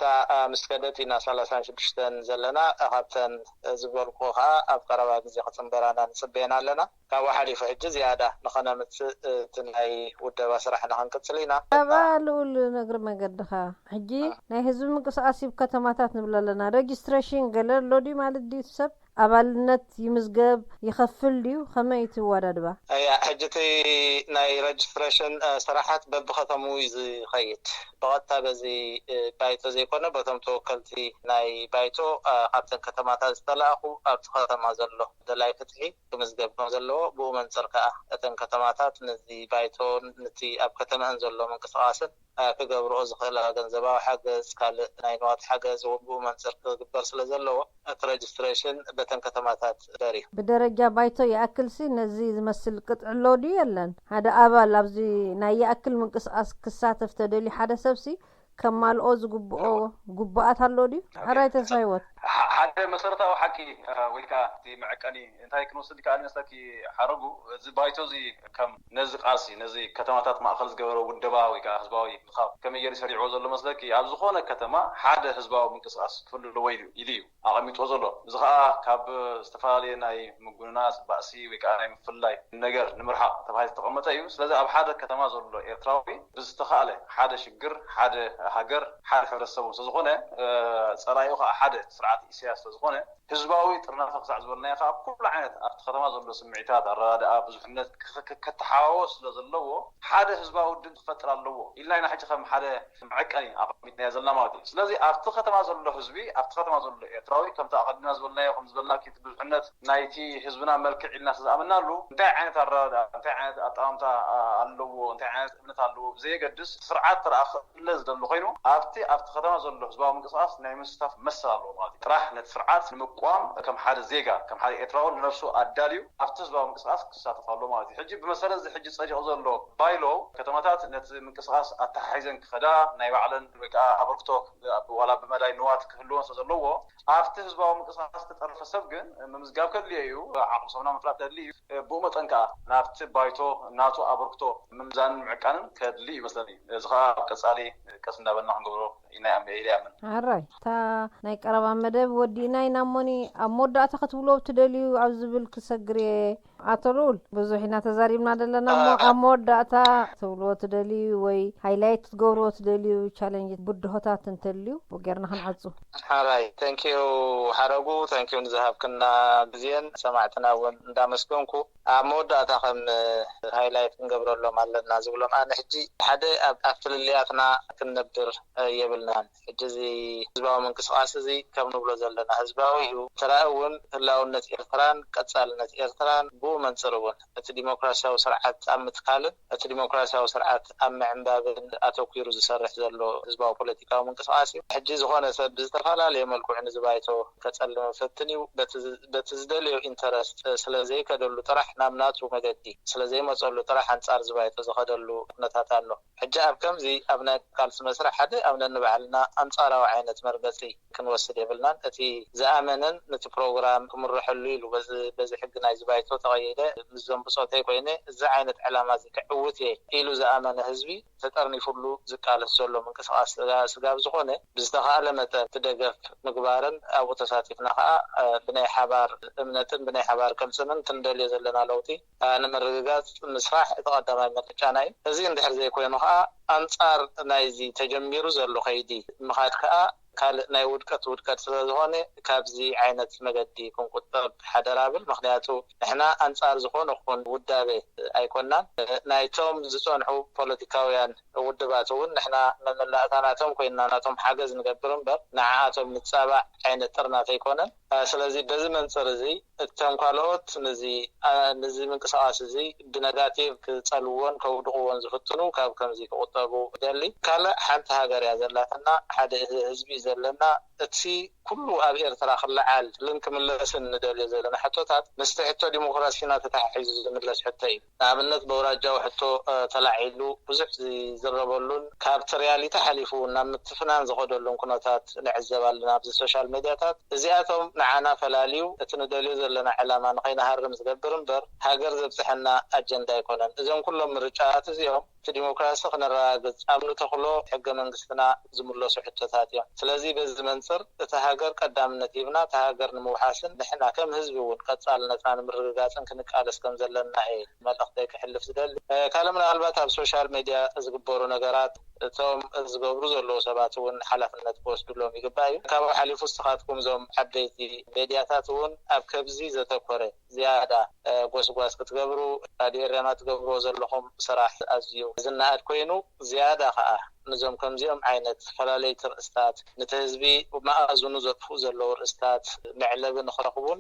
ምስ ከደት ኢና ሰላሳን ሽዱሽተን ዘለና። ካብተን ዝበልኩ ከዓ ኣብ ቀረባ ግዜ ክፅንበራና ንፅበየን ኣለና። ካብኡ ሓሊፉ ሕጂ ዝያዳ ንኸነምፅእ እቲ ናይ ውደባ ስራሕ ንክንቅፅል ኢና። ኣባ ልኡል፣ ነግሪ መገድኻ ሕጂ ናይ ህዝቢ ምንቅስቃስ ይብ ከተማታት ንብል ኣለና። ሬጅስትሬሽን ገለ ኣሎ ድዩ ማለት ድዩ? ሰብ ኣባልነት ይምዝገብ ይኸፍል ድዩ? ከመይ እቲ ዋዳድባ? እያ፣ ሕጂ እቲ ናይ ሬጅስትሬሽን ስራሓት በብከተሙ እዩ ዝኸይድ። ብቐጥታ በዚ ባይቶ ዘይኮነ በቶም ተወከልቲ ናይ ባይቶ ካብተን ከተማታት ዝተላእኹ ኣብቲ ከተማ ዘሎ ደላይ ፍትሒ ክምዝገብ ከም ዘለዎ፣ ብኡ መንፅር ከዓ እተን ከተማታት ነዚ ባይቶን ነቲ ኣብ ከተመአን ዘሎ ምንቅስቃስን ክገብርኦ ዝኽእላ ገንዘባዊ ሓገዝ፣ ካልእ ናይ ንዋት ሓገዝ እውን ብኡ መንፅር ክግበር ስለ ዘለዎ እቲ ሬጅስትሬሽን በተን ከተማታት ደር እዩ። ብደረጃ ባይቶ ይኣክልሲ ነዚ ዝመስል ቅጥዒ ኣሎ ድዩ የለን? ሓደ ኣባል ኣብዚ ናይ ይኣክል ምንቅስቃስ ክሳተፍ ተደልዩ ሓደ ሰብሲ ከማልኦ ዝግብኦ ግቡኣት ኣሎ ድዩ? ሕራይ ተስፋ ህይወት። ሓደ መሰረታዊ ሓቂ ወይ ከዓ እቲ መዐቀኒ እንታይ ክንወስድ ከኣል ይመስለኪ ሓረጉ? እዚ ባይቶ እዚ ከም ነዚ ቃልሲ ነዚ ከተማታት ማእኸል ዝገበረ ውደባ ወይ ከዓ ህዝባዊ ምኻብ ከመይ ገይሩ ሰሪዕዎ ዘሎ መስለኪ? ኣብ ዝኾነ ከተማ ሓደ ህዝባዊ ምንቅስቃስ ክህሉ ኣለዎ ኢሉ ኢሉ እዩ ኣቐሚጥዎ ዘሎ። እዚ ከዓ ካብ ዝተፈላለየ ናይ ምጉንናስ ባእሲ ወይ ከዓ ናይ ምፍልላይ ነገር ንምርሓቕ ተባሂሉ ዝተቐመጠ እዩ። ስለዚ ኣብ ሓደ ከተማ ዘሎ ኤርትራዊ ብዝተኻእለ ሓደ ሽግር ሓደ ሃገር ሓደ ሕብረተሰቡ ስለዝኾነ፣ ፀላዩ ከዓ ሓደ ስርዓት ኢሳያስ ስለዝኾነ፣ ህዝባዊ ጥርናፈ ክሳዕ ዝበልናዮ ከዓ ኩሉ ዓይነት ኣብቲ ከተማ ዘሎ ስምዒታት ኣረዳድኣ ብዙሕነት ከተሓዋወስ ስለ ዘለዎ ሓደ ህዝባዊ ድምፂ ክፈጥር ኣለዎ ኢልና ኢና ሕጂ ከም ሓደ መዐቀኒ ኣቐሚጥናዮ ዘለና ማለት እዩ። ስለዚ ኣብቲ ከተማ ዘሎ ህዝቢ ኣብቲ ከተማ ዘሎ ኤርትራዊ ከምቲ ኣቐዲምና ዝበልናዮ ከም ዝበልና እቲ ብዙሕነት ናይቲ ህዝብና መልክዕ ኢልና ስለዝኣመናሉ እንታይ ዓይነት ኣረዳድኣ እንታይ ዓይነት ኣጠማምታ ኣለዎ እንታይ ዓይነት እምነት ኣለዎ ብዘየገድስ ስርዓት ተረኣ ክእለ ዝደሊ ኮይኑ ኣብቲ ኣብቲ ከተማ ዘሎ ህዝባዊ ምንቅስቃስ ናይ ምስታፍ መሰል ኣለዎ ማለት እዩ። ጥራሕ ነቲ ስርዓት ንምቋም ከም ሓደ ዜጋ ከም ሓደ ኤርትራዊ ንነብሱ ኣዳልዩ ኣብቲ ህዝባዊ ምንቅስቃስ ክሳተፍ ኣለዎ ማለት እዩ። ሕጂ ብመሰረት እዚ ሕጂ ጸዲቑ ዘሎ ባይሎ ከተማታት ነቲ ምንቅስቃስ ኣተሓሒዘን ክኸዳ ናይ ባዕለን ወይ ከዓ ኣበርክቶ ዋላ ብመዳይ ንዋት ክህልወን ስለ ዘለዎ ኣብቲ ህዝባዊ ምንቅስቃስ ዝተጠርፈ ሰብ ግን ምምዝጋብ ከድልዮ እዩ። ዓቕሚ ሰብና ምፍላጥ ከድሊ እዩ። ብኡ መጠን ከዓ ናብቲ ባይቶ ናቱ ኣበርክቶ ምምዛንን ምዕቃንን ከድሊ እዩ መስለኒ። እዚ ከዓ ኣብ ቀፃሊ ቀስ እንዳበልና ክንገብሮ ኢና ኢለ ይኣምን። ኣራይ እታ ናይ ቀረባ መደብ ወዲእና ኢና እሞኒ ኣብ መወዳእታ ክትብልዎ ትደልዩ ኣብ ዝብል ክሰግር እየ። ኣቶ ልኡል ብዙሕ ኢና ተዛሪብና ዘለና እሞ ኣብ መወዳእታ ትብልዎ ትደልዩ ወይ ሃይላይት ክትገብርዎ ትደልዩ ቻለንጅ ብድሆታት እንተልዩ ብኡ ጌርና ክንዓጹ። ሓራይ ተንኪዩ ሓረጉ ተንኪዩ ንዝሃብክና ግዜን ሰማዕትና እውን እንዳመስገንኩ ኣብ መወዳእታ ከም ሃይላይት ክንገብረሎም ኣለና ዝብሎም ኣነ ሕጂ ሓደ ኣብ ኣብ ፍልልያትና ክንነብር የብልናን። ሕጂ እዚ ህዝባዊ ምንቅስቃስ እዚ ከም ንብሎ ዘለና ህዝባዊ እዩ። ተራኢ እውን ህላውነት ኤርትራን ቀጻልነት ኤርትራን ብኡ መንፅር እውን እቲ ዲሞክራሲያዊ ስርዓት ኣብ ምትካልን እቲ ዲሞክራሲያዊ ስርዓት ኣብ ምዕንባብን ኣተኲሩ ዝሰርሕ ዘሎ ህዝባዊ ፖለቲካዊ ምንቅስቃስ እዩ። ሕጂ ዝኾነ ሰብ ብዝተፈላለየ መልክዑ ንዚ ባይቶ ከጸልም ፈትን እዩ። በቲ ዝደልዮ ኢንተረስት ስለዘይከደሉ ጥራሕ ናብ ናቱ መገዲ ስለዘይመጸሉ ጥራሕ ኣንጻር እዚ ባይቶ ዝኸደሉ ኩነታት ኣሎ። ሕጂ ኣብ ከምዚ ኣብ ናይ ቃልሲ መስርሕ ሓደ ኣብ ነንባዕልና ኣንጻራዊ ዓይነት መርገጺ ክንወስድ የብልናን። እቲ ዝኣመነን ነቲ ፕሮግራም ክምርሐሉ ኢሉ በዚ ሕጊ ናይዚ ባይቶ ተቐይደ ምስዞም ብጾተይ ኮይነ እዚ ዓይነት ዕላማ እዚ ክዕውት እየ ኢሉ ዝኣመነ ህዝቢ ተጠርኒፉሉ ዝቃለስ ዘሎ ምንቅስቃስ ስጋብ ዝኾነ ብዝተኻእለ መጠን እቲ ደገፍ ምግባርን ኣብኡ ተሳቲፍና ከዓ ብናይ ሓባር እምነትን ብናይ ሓባር ቅልፅምን ክንደልዮ ዘለና ለውጢ ንምርግጋፅ ምስራሕ እቲ ቀዳማይ ምርጫና እዩ። እዚ እንድሕር ዘይኮይኑ ከዓ ኣንፃር ናይዚ ተጀሚሩ ዘሎ ከይዲ ምኻድ ከዓ ካልእ ናይ ውድቀት ውድቀት ስለዝኾነ ካብዚ ዓይነት መገዲ ክንቁጠብ ሓደራ ብል። ምክንያቱ ንሕና ኣንጻር ዝኾነ ኹን ውዳበ ኣይኮናን። ናይቶም ዝጸንሑ ፖለቲካውያን ውድባት እውን ንሕና መመላእታ ናቶም ኮይንና ናቶም ሓገዝ ንገብር እምበር ንዓኣቶም ንጻባዕ ዓይነት ጥርናት ኣይኮነን። ስለዚ በዚ መንጽር እዚ እተን ካልኦት ንዚ ምንቅስቃስ እዚ ብነጋቲቭ ክጸልዎን ከውድቕዎን ዝፍትኑ ካብ ከምዚ ክቁጠቡ ደሊ። ካልእ ሓንቲ ሃገር እያ ዘላትና፣ ሓደ ህዝቢ እዩ ዘለና። እቲ ኩሉ ኣብ ኤርትራ ክለዓል ልን ክምለስን ንደልዮ ዘለና ሕቶታት ምስቲ ሕቶ ዲሞክራሲና ተተሓሒዙ ዝምለስ ሕቶ እዩ። ንኣብነት በውራጃዊ ሕቶ ተላዒሉ ብዙሕ ዝዝረበሉን ካብቲ ሪያሊቲ ሓሊፉ ናብ ምትፍናን ዝኸደሉን ኩነታት ንዕዘብ ኣለና ኣብዚ ሶሻል ሜድያታት። እዚኣቶም ንዓና ፈላልዩ እቲ ንደልዮ ዘለና ዕላማ ንኸይንሃርም ዝገብር እምበር ሃገር ዘብፅሐና ኣጀንዳ ኣይኮነን። እዞም ኩሎም ምርጫታት እዚኦም እቲ ዲሞክራሲ ክነረጋግፅ ኣብ ንተኽሎ ሕገ መንግስትና ዝምለሱ ሕቶታት እዮም። ስለዚ በዚ መንፅር እቲ ሃገር ቀዳምነት ሂብና እቲ ሃገር ንምውሓስን ንሕና ከም ህዝቢ እውን ቀፃልነትና ንምርግጋፅን ክንቃለስ ከም ዘለና እየ መልእኽተይ ክሕልፍ ዝደሊ። ካልእ ምናልባት ኣብ ሶሻል ሜድያ ዝግበሩ ነገራት እቶም ዝገብሩ ዘለዉ ሰባት እውን ሓላፍነት ክወስድሎም ይግባእ እዩ። ካብኡ ሓሊፉ ንስኻትኩም እዞም ዓበይቲ ሜድያታት እውን ኣብ ከብዚ ዘተኮረ ዝያዳ ጎስጓስ ክትገብሩ ራድዮ ኤርያና ትገብርዎ ዘለኹም ስራሕ ኣዝዩ ዝነኣድ ኮይኑ ዝያዳ ከዓ ነዞም ከምዚኦም ዓይነት ተፈላለይቲ ርእስታት ነቲ ህዝቢ መኣዝኑ ዘጥፍኡ ዘለዉ ርእስታት መዕለቢ ንክረኽቡን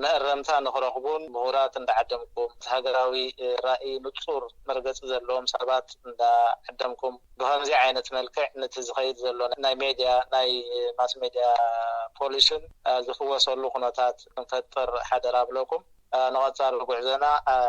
መእረምታ ንክረኽቡን ምሁራት እንዳዓደምኩም ሃገራዊ ራእይ ንፁር መርገፂ ዘለዎም ሰባት እንዳዓደምኩም ብከምዚ ዓይነት መልክዕ ነቲ ዝኸይድ ዘሎ ናይ ሜድያ ናይ ማስ ሜድያ ፖሊሽን ዝፍወሰሉ ኩነታት ክንፈጥር ሓደራ ብለኩም። ንቐፃሊ ጉዕዞና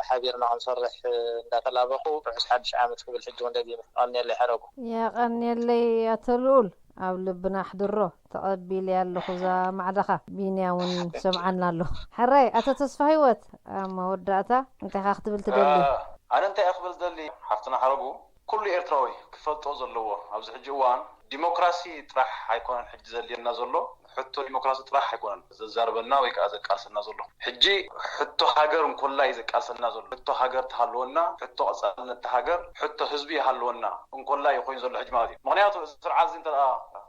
ሓቢርና ክንሰርሕ እንዳተላበኹ ርሑስ ሓድሽ ዓመት ክብል ሕጂ እውን ደጊመ ቀንየለይ ሓረጉ። የቐንየለይ ኣቶ ልኡል ኣብ ልብና ኣሕድሮ። ተቐቢለ ኣለኹ እዛ ማዕዳኻ። ቢንያ እውን ሰምዓና ኣሎ። ሕራይ ኣቶ ተስፋ ህይወት ኣብ መወዳእታ እንታይ ኢኻ ክትብል ትደሊ? ኣነ እንታይ እየ ክብል ዝደሊ ሓፍትና ሓረጉ ኩሉ ኤርትራዊ ክፈልጦ ዘለዎ ኣብዚ ሕጂ እዋን ዲሞክራሲ ጥራሕ ኣይኮነን ሕጂ ዘድልየና ዘሎ ሕቶ ዲሞክራሲ ጥራሕ ኣይኮነን ዘዛርበና ወይ ከዓ ዘቃልሰና ዘሎ ሕጂ ሕቶ ሃገር እንኮላ እዩ ዘቃልሰና ዘሎ ሕቶ ሃገር ተሃለወና ሕቶ ቀፃልነት ሃገር ሕቶ ህዝቢ ይሃለወና እንኮላ እዩ ኮይኑ ዘሎ ሕጂ ማለት እዩ ምክንያቱ ስርዓት እዚ እንተ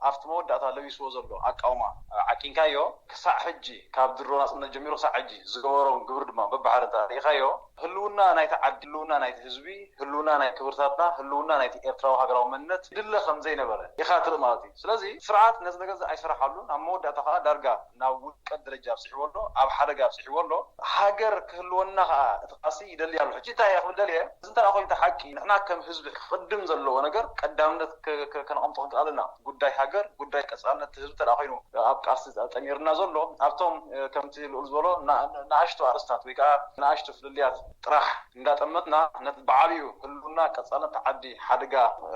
ኣብቲ መወዳእታ ለቢስዎ ዘሎ ኣቃውማ ዓቂንካዮ ክሳዕ ሕጂ ካብ ድሮ ናፅነት ጀሚሩ ክሳዕ ሕጂ ዝገበሮም ግብሪ ድማ በባሕሪ እንተ ርኢኻዮ ህልውና ናይቲ ዓዲ ህልውና ናይቲ ህዝቢ ህልውና ናይ ክብርታትና ህልውና ናይቲ ኤርትራዊ ሃገራዊ መንነት ድለ ከም ዘይነበረ ኢኻ ትርኢ ማለት እዩ ስለዚ ስርዓት ነዚ ነገር እዚ ኣይሰራሓሉን ኣብ መወዳእታ ከዓ ዳርጋ ናብ ውድቀት ደረጃ ኣብፅሕዎ ኣሎ ኣብ ሓደጋ ኣብፅሕዎ ኣሎ ሃገር ክህልወና ከዓ እቲ ቃልሲ ይደሊ ኣሎ ሕጂ እንታይ እየ ክብል ደልየ እዚ እንተ ኮይኑ ሓቂ ንሕና ከም ህዝቢ ክቅድም ዘለዎ ነገር ቀዳምነት ከነቐምጦ ክንክእል ኣለና ጉዳይ ሃገር ጉዳይ ቀፃልነት ህዝቢ እንተ ኮይኑ ኣብ ቃልሲ ጠሚርና ዘሎ ኣብቶም ከምቲ ልኡል ዝበሎ ንኣሽቱ ኣርእስታት ወይ ከዓ ንኣሽቱ ፍልልያት ጥራሕ እንዳጠመትና ነቲ ብዓብዩ ህልውና ቀፃልነት ዓዲ ሓደጋ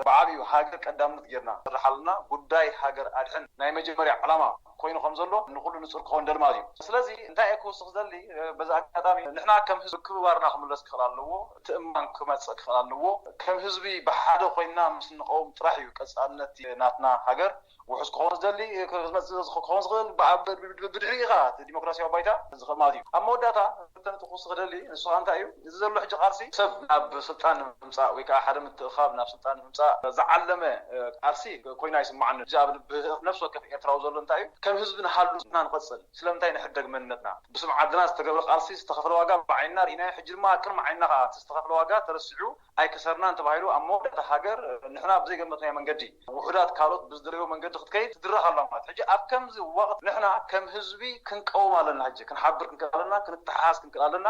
ብዓብዩ ሃገር ቀዳምነት ጌርና ንሰርሕ ኣለና ጉዳይ ሃገር ኣድሕን ናይ መጀመርያ ዕላማ ኮይኑ ከም ዘሎ ንኩሉ ንፁር ክኸውን ደሊ ማለት እዩ ስለዚ እንታይ እየ ክውስኽ ዝደሊ በዚ ኣጋጣሚ ንሕና ከም ህዝቢ ክብባርና ክምለስ ክኽእል ኣለዎ ትእማን ክመፅእ ክኽእል ኣለዎ ከም ህዝቢ ብሓደ ኮይንና ምስ ንቀውም ጥራሕ እዩ ቀፃልነት ናትና ሃገር ውሑስ ክኸውን ዝደሊ ክመፅእ ክኸውን ዝኽእል ብድሕሪ ኢኻ ዲሞክራሲያዊ ባይታ ዝኽእል ማለት እዩ ኣብ መወዳእታ ክተነጥፍ ክውስኽ ደሊ ንስኻ እንታይ እዩ እዚ ዘሎ ሕጂ ቃልሲ ሰብ ናብ ስልጣን ንምምፃእ ወይ ከዓ ሓደ ምትእኻብ ናብ ስልጣን ንምምፃእ ዝዓለመ ቃልሲ ኮይና ይስማዓኒ እዚ ኣብ ነፍሲ ወከፍ ኤርትራዊ ዘሎ እንታይ እዩ ከም ህዝቢ ንሃሉ ንሕና ንቐፅል ስለምንታይ ንሕደግ መንነትና ብስም ዓድና ዝተገብረ ቃልሲ ዝተኸፍለ ዋጋ ብዓይንና ርኢናዮ ሕጂ ድማ ኣብ ቅድሚ ዓይንና ከዓ ዝተኸፍለ ዋጋ ተረሲዑ ኣይከሰርናን ተባሂሉ ኣብ መወዳእታ ሃገር ንሕና ብዘይገመትናዮ መንገዲ ውሑዳት ካልኦት ብዝደለዮ መንገዲ ክትከይድ ትድረኽ ኣላ ማለት ሕጂ ኣብ ከምዚ ወቕት ንሕና ከም ህዝቢ ክንቀውም ኣለና ሕጂ ክንሓብር ክንክእል ኣለና ክንተሓሓዝ ክንክእል ኣለና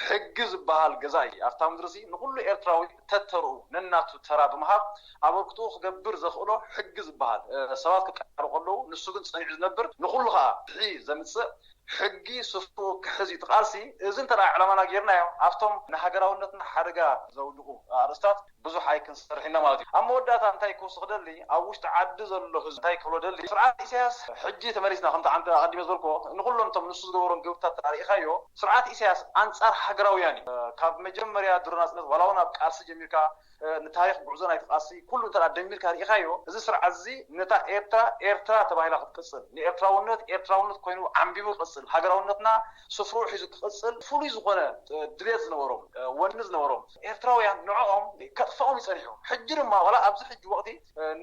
ሕጊ ዝበሃል ገዛኢ ኣብታ ምድሪ እዚ ንኩሉ ኤርትራዊ ተተርኡ ነናቱ ተራ ብምሃብ ኣበርክትኡ ክገብር ዘኽእሎ ሕጊ ዝበሃል ሰባት ክቃሩ ከለዉ ንሱ ግን ጸኒዑ ዝነብር ንኩሉ ከዓ ብሒ ዘምጽእ ሕጊ ስፍኡ ክሕዝ እዩ ትቃልሲ እዚ እንተ ዕላማና ጌርናዮ ኣብቶም ንሃገራውነትና ሓደጋ ዘውድቁ ኣርእስታት ብዙሕ ኣይክንሰርሕ ኢና ማለት እዩ ኣብ መወዳእታ እንታይ ክውስኽ ደሊ ኣብ ውሽጢ ዓዲ ዘሎ ህዝቢ እንታይ ክብሎ ደሊ ስርዓት ኢሳያስ ሕጂ ተመሊስና ከምቲ ዓንተ ኣቐዲመ ዝበልኮ ንኩሎም እቶም ንሱ ዝገበሮም ግብርታት ተራሪእኻዮ ስርዓት ኢሳያስ ኣንጻር ሃገራውያን እዩ ካብ መጀመርያ ድሮ ናጽነት ዋላ እውን ኣብ ቃልሲ ጀሚርካ ንታሪክ ጉዕዞ ናይቲ ቃልሲ ኩሉ እንተ ደሚርካ ርኢኻዮ እዚ ስርዓት እዚ ነታ ኤርትራ ኤርትራ ተባሂላ ክትቅጽል ንኤርትራውነት ኤርትራውነት ኮይኑ ዓንቢቡ ክቅጽል ሃገራውነትና ስፍርኡ ሒዙ ክቕፅል ፍሉይ ዝኾነ ድሌት ዝነበሮም፣ ወኒ ዝነበሮም ኤርትራውያን ንዕኦም ከጥፍኦም ይጸኒሑ። ሕጂ ድማ ዋላ ኣብዚ ሕጂ ወቕቲ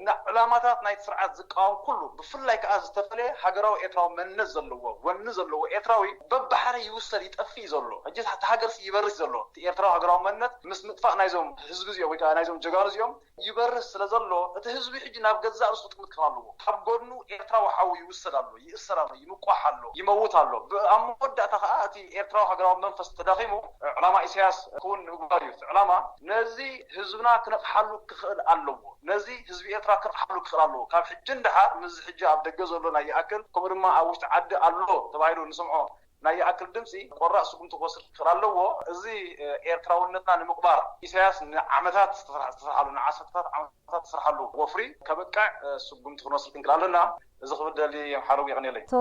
ንዕላማታት ናይቲ ስርዓት ዝቃወም ኩሉ፣ ብፍላይ ከዓ ዝተፈለየ ሃገራዊ ኤርትራዊ መንነት ዘለዎ፣ ወኒ ዘለዎ ኤርትራዊ በብሓደ ይውሰድ ይጠፍእ ዘሎ። ሕጂ እቲ ሃገርሲ ይበርስ ዘሎ። እቲ ኤርትራዊ ሃገራዊ መንነት ምስ ምጥፋእ ናይዞም ህዝቢ እዚኦም ወይ ከዓ ናይዞም ጀጋኑ እዚኦም ይበርስ ስለ ዘሎ፣ እቲ ህዝቢ ሕጂ ናብ ገዛእ ርእሱ ጥምት ክኸውን ኣለዎ። ካብ ጎድኑ ኤርትራዊ ሓው ይውሰድ ኣሎ፣ ይእሰር ኣሎ፣ ይምቋሕ ኣሎ፣ ይመውት ኣሎ። ብ-፣ ኣብ መወዳእታ ከዓ እቲ ኤርትራዊ ሃገራዊ መንፈስ ተዳኺሙ፣ ዕላማ ኢሳያስ ክውን ንምግባር እዩ። እቲ ዕላማ ነዚ ህዝብና ክነቕሓሉ ክኽእል ኣለዎ። ነዚ ህዝቢ ኤርትራ ክነቕሓሉ ክኽእል ኣለዎ። ካብ ሕጂ ንደሓር ምስዚ ሕጂ ኣብ ደገ ዘሎ ናይ ይኣክል፣ ከምኡ ድማ ኣብ ውሽጢ ዓዲ ኣሎ ተባሂሉ ንሰምዖ ናይ ይኣክል ድምፂ ቆራፅ ስጉምቲ ክወስድ ክኽእል ኣለዎ። እዚ፣ እ፣ ኤርትራውነትና ንምቕባር ኢሳያስ ንዓመታት ዝተሰርሐ-፣ ዝተሰርሓሉ፣ ንዓሰርተታት ዓመታት ዝተሰርሓሉ ወፍሪ ከብቅዕ፣ እ፣ ስጉምቲ ክንወስድ ክንክእል ኣለና። እዚ ክብል ደሊ የምሓረጉ የቐንየለይ። ኣቶ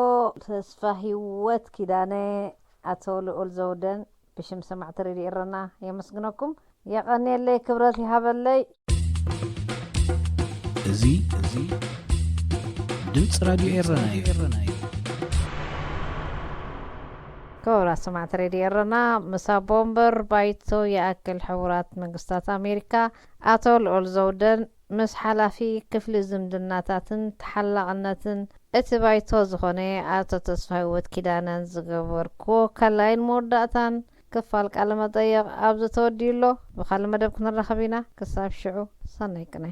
ተስፋ ህይወት ኪዳነ፣ ኣቶ ልኡል ዘውደን ብሽም ሰማዕቲ ሬድዮ ኤረና የመስግነኩም። የቐንየለይ፣ ክብረት ይሃበለይ። እዚ እዚ ድምፂ ራድዮ ኤረና እዩ። ክቡራት ሰማዕቲ ሬድዮ ኤረና፣ ምስ ኣቦ ወንበር ባይቶ ይኣክል ሕቡራት መንግስታት ኣሜሪካ ኣቶ ልዑል ዘውደን ምስ ሓላፊ ክፍሊ ዝምድናታትን ተሓላቕነትን እቲ ባይቶ ዝኾነ ኣቶ ተስፋ ህይወት ኪዳነን ዝገበርክዎ ካልኣይን መወዳእታን ክፋል ቃለ መጠይቕ ኣብዚ ተወዲኡ ኣሎ። ብኻልእ መደብ ክንራኸብ ኢና። ክሳብ ሽዑ ሰናይ ቅነ።